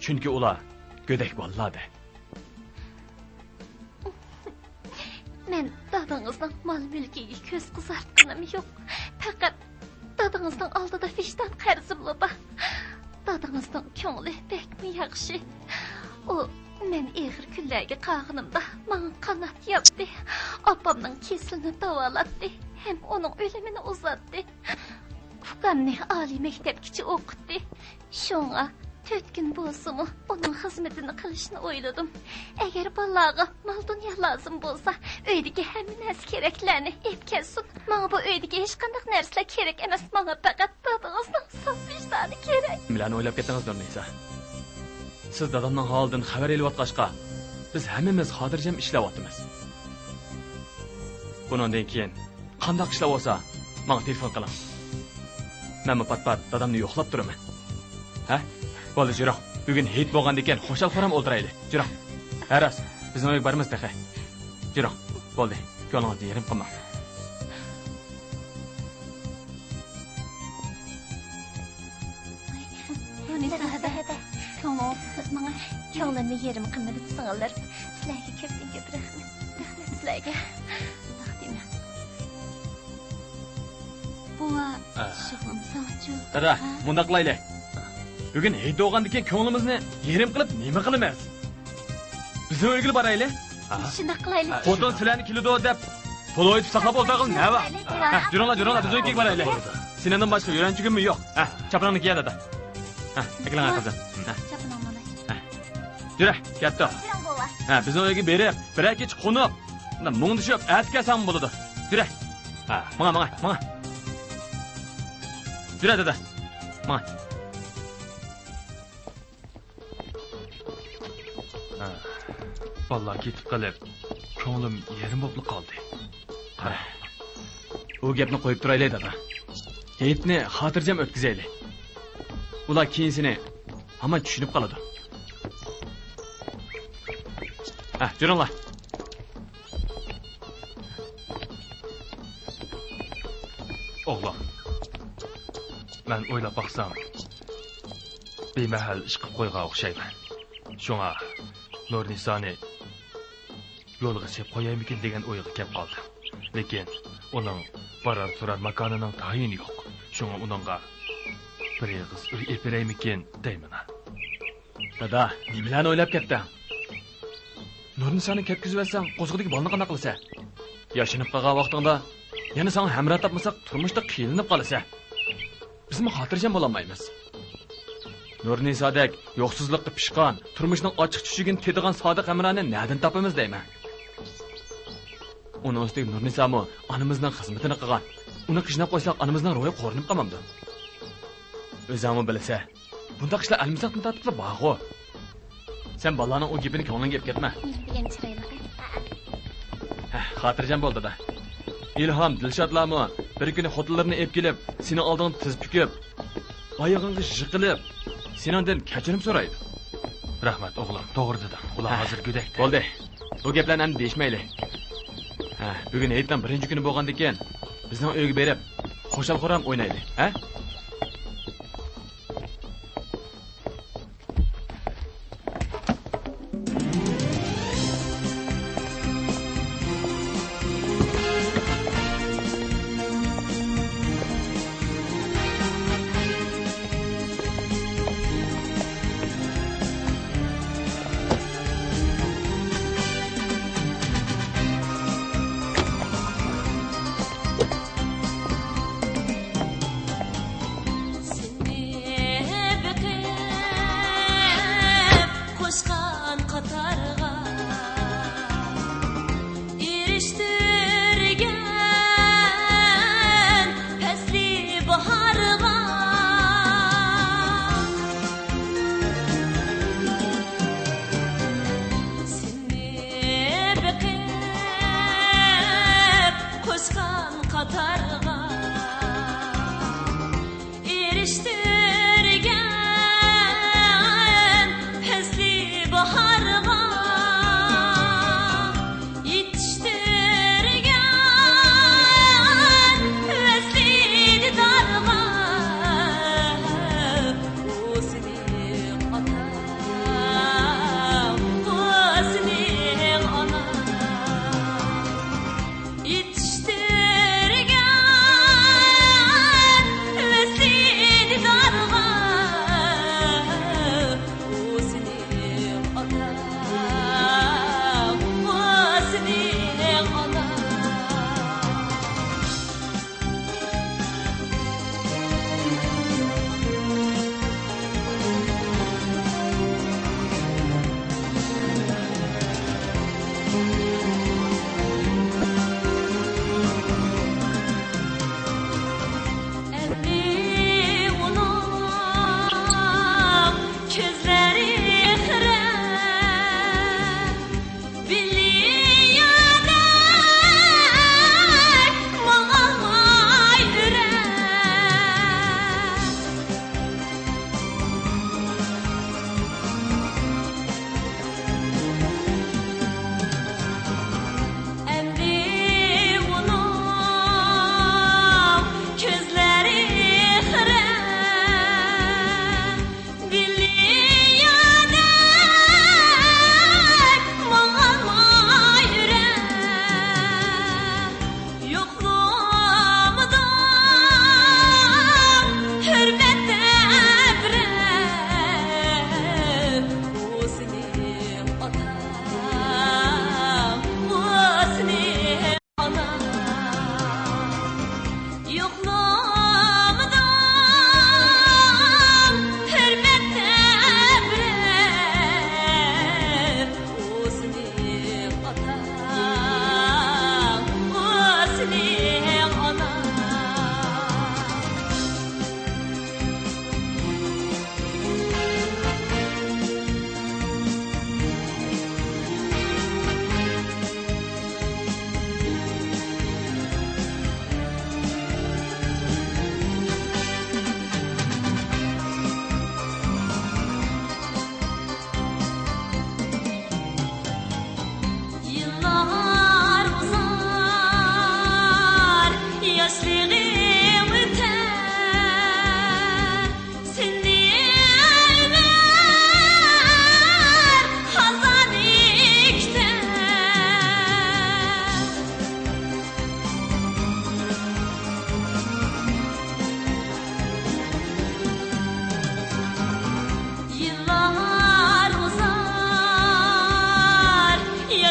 چۈنكى ئۇلار گۆدەك بالىلاردەك. مەن دادىڭىزنىڭ مال-مۈلكىگە كۆز قىزارتقىنىم يوق. پەقەت دادىڭىزنىڭ ئالدىدا ۋىجدان قەرزىملا بار. دادىڭىزنىڭ كۆڭلى بەكمۇ ياخشى. ئۇ مەن ئېغىر كۈنلەرگە قالغىنىمدا ماڭا قانات ياپتى. ئاپامنىڭ كېسىلىنى داۋالاتتى ھەم ئۇنىڭ ئۆلۈمىنى ئۇزارتتى. ئۇكامنى ئالىي مەكتەپكىچە ئوقۇتتى. شۇڭا تۆت كۈن بولسىمۇ ئۇنىڭ خىزمىتىنى قىلىشنى ئويلىدىم. ئەگەر بالىلارغا مال-دۇنيا لازىم بولسا، ئۆيدىكى ھەممە نەرسە كېرەكلەرنى ئېلىپ كەلسۇن. ماڭا بۇ ئۆيدىكى ھېچقانداق نەرسىلەر كېرەك ئەمەس، ماڭا پەقەت دادىڭىزنىڭ ساپ ۋىجدانى كېرەك. نېمىلەرنى ئويلاپ كەتتىڭىز، نۇرنىسا؟ سىز دادامنىڭ ھالىدىن خەۋەر ئېلىۋاتقاچقا، بىز ھەممىمىز خاتىرجەم ئىشلەۋاتىمىز. بۇنىڭدىن كېيىن قانداق ئىشلار بولسا، ماڭا تېلېفون قىلىڭ. مەنمۇ پات-پات دادامنى يوقلاپ تۇرىمەن. ھە؟ بولدى، جۈرۈڭ. بۈگۈن ھېيت بولغاندىكىن خۇشال-خۇرام ئولتۇرايلى. جۈرۈڭ. ھە، راست، بىزنىڭ ئۆيگە بارىمىز تېخى. جۈرۈڭ. بولدى، كۆڭلىڭىزنى يېرىم قىلماڭ. نۇرنىسا، كۆڭلىڭىز ماڭا، كۆڭلۈمنى يېرىم قىلمىدى، سىڭىللىرىم. سىلەرگە كۆپتىن كۆپ رەھمەت. رەھمەت سىلەرگە. شۇنداق دېمە. بوۋا، ئە. شۇغلىمىساڭچۇ؟ دادا، ھە؟ مۇنداق قىلايلى. بۈگۈن ھېيت بولغاندىكىن كۆڭلىمىزنى يېرىم قىلىپ نېمە قىلىمىز؟ بىزنىڭ ئۆيگىلا بارايلى. ھە؟ شۇنداق قىلايلى. خوتۇن سىلەرنى كېلىدۇ دەپ تولا ئۆتۈپ ساقلاپ ئولتۇرغىلى نە بار؟ ھە، جۈرۈڭلار، جۈرۈڭلار، بىز ئۆيگە بارايلى. سېنىڭدىن باشقا يۆلەنچۈگۈممۇ يوق. ھە، چاپىنىڭنى كىيە، دادا. ھە، ئەكېلىڭە، قىزىم. ھە. چاپىنىڭ مانا. ھە. يۈرە، كەتتۇق. يۈرۈڭ، بوۋا. ھە، بىزنىڭ ئۆيگە بېرىپ، بىرەر كېچە قونۇپ، مۇڭدىشىپ، ئەتە كەلسەڭمۇ بولىدۇ. يۈرە. ھە، ماڭا، ماڭا، ماڭا. يۈرە، دادا. ماڭا. ھە، بالىلار كېتىپ قېلىپ، كۆڭلۈم يېرىم بوپلا قالدى. قارا. ئۇ گەپنى قويۇپ تۇرايلى، دادا. ھېيتنى خاتىرجەم ئۆتكۈزەيلى. ئۇلار كېيىنسىنى ھامان چۈشىنىپ قالىدۇ. ھە، جۈرۈڭلار. ئوغلۇم، مەن ئويلاپ باقسام، بىمەھەل ئىش قىلىپ قويغان ئوخشايمەن. شۇڭا نۇرنىسانى يولغا سېلىپ قويايمىكىن دېگەن ئويغا كەپ قالدىم. لېكىن ئۇنىڭ بارار تۇرار ماكانىنىڭ تايىنى يوق. شۇڭا ئۇنىڭغا بىر ئېغىز ئۆي ئېلىپ بېرەيمىكىن دەيمەن. دادا، نېمىلەرنى ئويلاپ كەتتىڭ؟ نۇرنىسانى كەتكۈزۈۋەتسەڭ، قورسىقىدىكى بالىنى قانداق قىلىسەن؟ ياشىنىپ قالغان ۋاقتىڭدا يەنە ساڭا ھەمراھ تاپمىساق، تۇرمۇشتا قىينىلىپ قالىسەن. بىزمۇ خاتىرجەم بولالمايمىز. نۇرنىسادەك يوقسۇزلۇققا پىشقان، تۇرمۇشنىڭ ئاچچىق-چۈچۈكىنى تېتىغان سادىق ھەمراھنى نەدىن تاپىمىز دەيمەن. ئۇنىڭ ئۈستىگە نۇرنىسامۇ ئانىمىزنىڭ خىزمىتىنى قىلغان. ئۇنى قىيناپ قويساق، ئانىمىزنىڭ روھى قورۇنۇپ قالمامدۇ؟ ئۆزۈڭمۇ بىلىسەن، بۇنداق ئىشلار ئەلمىساقتىن تارتىپلا بارغۇ. سەن بالىلارنىڭ ئۇ گېپىنى كۆڭلۈڭگە ئېلىپ كەتمە. نېمە دېگەن چىرايلىق. ھە، خاتىرجەم بول، دادا. ئىلھام، دىلشاتلارمۇ بىر كۈنى خوتۇنلىرىنى ئېلىپ كېلىپ، سېنىڭ ئالدىڭدا تىز پۈكۈپ، ئايىغىڭغا يىقىلىپ، سېنىڭدىن كەچۈرۈم سورايدۇ. رەھمەت، ئوغلۇم، توغرا دېدىڭ. ئۇلار ھە، ھازىر گۆدەكتە. بولدى. بۇ گەپلەرنى ئەمدى دېيىشمەيلى. ھە، بۈگۈن ھېيتنىڭ بىرىنچى كۈنى بولغاندىكىن، بىزنىڭ ئۆيگە بېرىپ، خۇشال-خۇرام ئوينايلى، ھە؟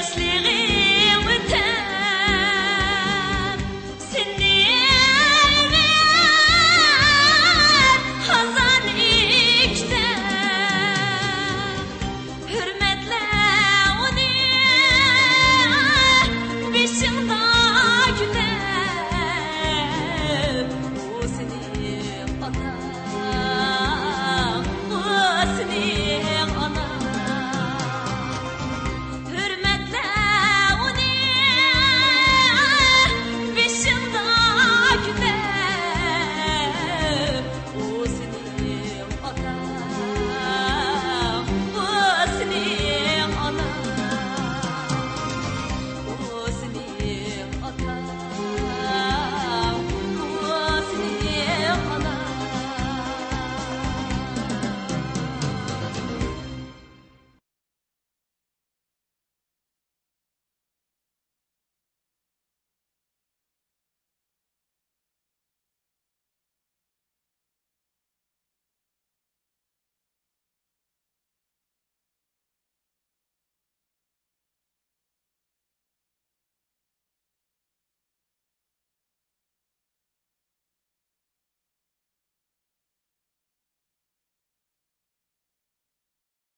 سىلىغا